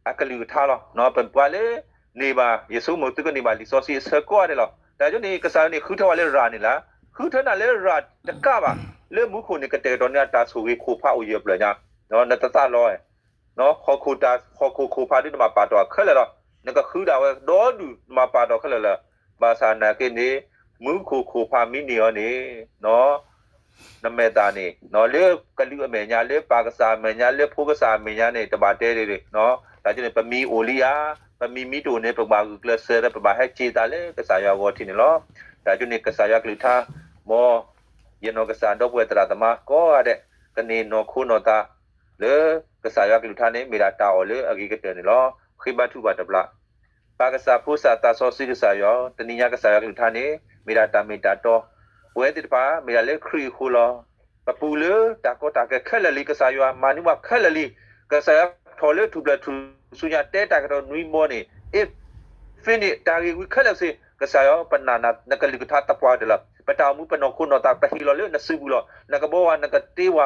အကလုၢ်ကထါလီၤ. ပပှၤလၢန့ၢ်ဘၣ်, ယဆိကမိၣ်သုကန့ၢ်ဘၣ်လံာ်စီဆှံအဆၢကိးဂၤဒဲးလီၤ. တၢ်ကၠိန့ၣ် ကစၢ်ယွၤန့ၣ် ဃုထၢဝဲလၢရၤန့ၣ်လီၤ. ဃုထၢနၤလၢရၤတကးဘၣ်, လၢမူခိၣ်န့ၣ် ကတဲာ်ကတီၤန့ၢ်တၢ်ဆိၣ်ဂ့ၤခိၣ်ဖးအိၣ်ယဲၢ်ဖျၢၣ်ညါ, နတသးလီၤ, ဟီၣ်ခိၣ်တၢ်, ဟီၣ်ခိၣ်ခိၣ်ဖးဒုးနဘၣ်ပာ်တီၢ်ခဲလၢာ်လီၤ. နကဃုဒၣ်ဝဲဒီဒူၣ်နဘၣ်ပာ်တီၢ်ခဲလၢာ်လီၤ. ဘၣ်ဆၣ်နာ်က့န့ၣ်, မူခိၣ်ခိၣ်ဖးမံန့ၢ်အီၤန့ၣ် နမဲာ်သၣ်န့ၣ်, လၢကလူးအမဲာ်ညါ, လၢပၢ်ကစၢ်အမဲာ်ညါ, လၢဖိကစၢ်အမဲာ်ညါန့ၣ် တဘၣ်တဲဒ်န့ၣ်, တၢ်ကၠိန့ၣ် ပမံၤအိၣ်လံဧါ, ပမံၤမံတအိၣ်န့ၣ် ပကဘၣ်ဂုာ်ကျဲးစၢးဒီး ပဘၣ်ဟဲက့ၤသးလၢကစၢ်ယွၤအဂီၢ်ထံးန့ၣ်လီၤ. တၢ်ကၠိန့ၣ် ကစၢ်ယွၤကလုၢ်ကထါ, မ်ယနီၢ်ကစၢ်ဒီပုၢ်ဝဲၢ်သရၣ်သမါကိးဂၤဒဲး, ကန့ၢ်နီၢ်ခိနီၢ်သးလၢကစၢ်ယွၤကလုၢ်ကထါန့ၣ် မ့ၢ်ဒၣ်တၢ်အီၣ်လၢအဂ့ၤကတၢၢ်န့ၣ်လီၤ. ဃ့ဘါထုကဖၣ်တဘျီ ပၢ်ကစၢ်ဖိစၢ်သးစီဆှံကစၢ်ယွၤ, တနံၤညါကစၢ်ယွၤကလုၢ်ကထါန့ၣ် မ့ၢ်ဒၣ်တၢ်မ့ၢ်တၢ်တီ, ပဝဲသ့ၣ်တဖၣ် မ့ၢ်ဒၣ်လၢခရံာ်အဃိလီၤ. ပပူၤလၢတၢ်ကီတၢ်ခဲခဲလၢာ်လံ, ကစၢ်ယွၤမၤန့ၢ်ဘၣ်ခဲလၢာ်လံ, ကစၢ်ယွၤထီၣ်လၢထူၣ်ဖျဲးထူၣ်ဆူညါ တဲတၢ်ကတိၤနွံဘီန့ၣ်, အ့ ဖဲန့ၣ် တၢ်ဂ့ၢ်ဝံခဲလၢာ်စ့ၢ်, ကစၢ်ယွၤ ပနာ်နၤ နကလုၢ်ကထါသပှၢ်ကတၢၢ်လီၤ. ပတၢ်အိၣ်မူ ပနီၢ်ခိနီၢ်သး ပဟ့ၣ်လီၤလၢနစုပူၤလီၤ. နကဘှီဝဲ နကတ့ဝဲ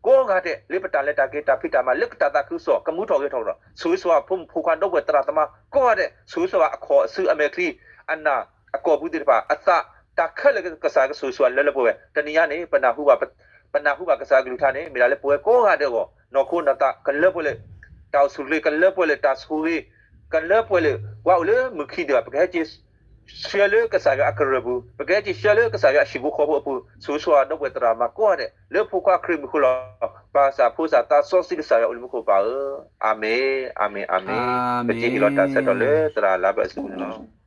ကိးဂၤဒဲး လၢပတၢ်လဲၤတၢ်က့ၤ တၢ်ဖံးတၢ်မၤ လၢကတၢ်သးခုကစီၣ် ကမူထီၣ်ဂဲၤထီၣ်ကဒီး ဆိၣ်ဂ့ၤဆိၣ်ဝါ ဖိမုၣ်ဖိခွါ ဒီပုၢ်ဝဲၢ်သရၣ်သမါ ကိးဂၤဒဲး ဆိၣ်ဂ့ၤဆိၣ်ဝါ အခီၣ်အစု အမဲာ်ချံ အနၢ် အကိာ်ပူၤသ့ၣ်တဖၣ် အသး တၢ်ခဲလၢာ် ကစၢ်ကဆိၣ်ဂ့ၤဆိၣ်ဝါ လၢလၢပှဲၤပှဲၤ တနံၤညါန့ၣ် ပနၢ်ဟူဘၣ် ပနၢ်ဟူဘၣ်ကစၢ်ကလုၢ်ကထါန့ၣ် မ့ၢ်ဒၣ်လၢပဝဲကိးဂၤဒဲးအဂီၢ် နီၢ်ခိနီၢ်သး ကလၢပှဲၤလၢ တၢ်အိၣ်ဆူၣ်အိၣ်ချ့ ကလၢပှဲၤလၢ တၢ်ဆိၣ်ဂ့ၤ ကလၢပှဲၤလၢ ပှၤအိၣ်လၢမုၢ်ခံဒံးဘၣ် ပကဟဲက့ၤ ဆှၢလၢကစၢ်ယွၤအကရၢၢ်ပူၤ ပကဟဲက့ၤဆှၢလၢကစၢ်ယွၤအဟံၣ်ဖိဃီဖိအပူၤ ဆိၣ်ဂ့ၤဆိၣ်ဝါ ဒီပုၢ်ဝဲၢ်သရၣ်သမါကိးဂၤဒဲး လၢဖိခွါခရံာ်မံၤအဃိလီၤ. ပၢ်ကစၢ် ဖိစၢ် သးစီဆှံကစၢ်ယွၤအိၣ်လၢမူခိၣ်ပၢ်ဧၢ, အၤမ့ၣ်, အၤမ့ၣ်, အၤမ့ၣ်. ပစံးဟ့ၣ်လီၤတၢ်ဆၢကတီၢ်လၢသရၣ်လါပှဲၤအစုပူၤန့ၣ်လီၤ.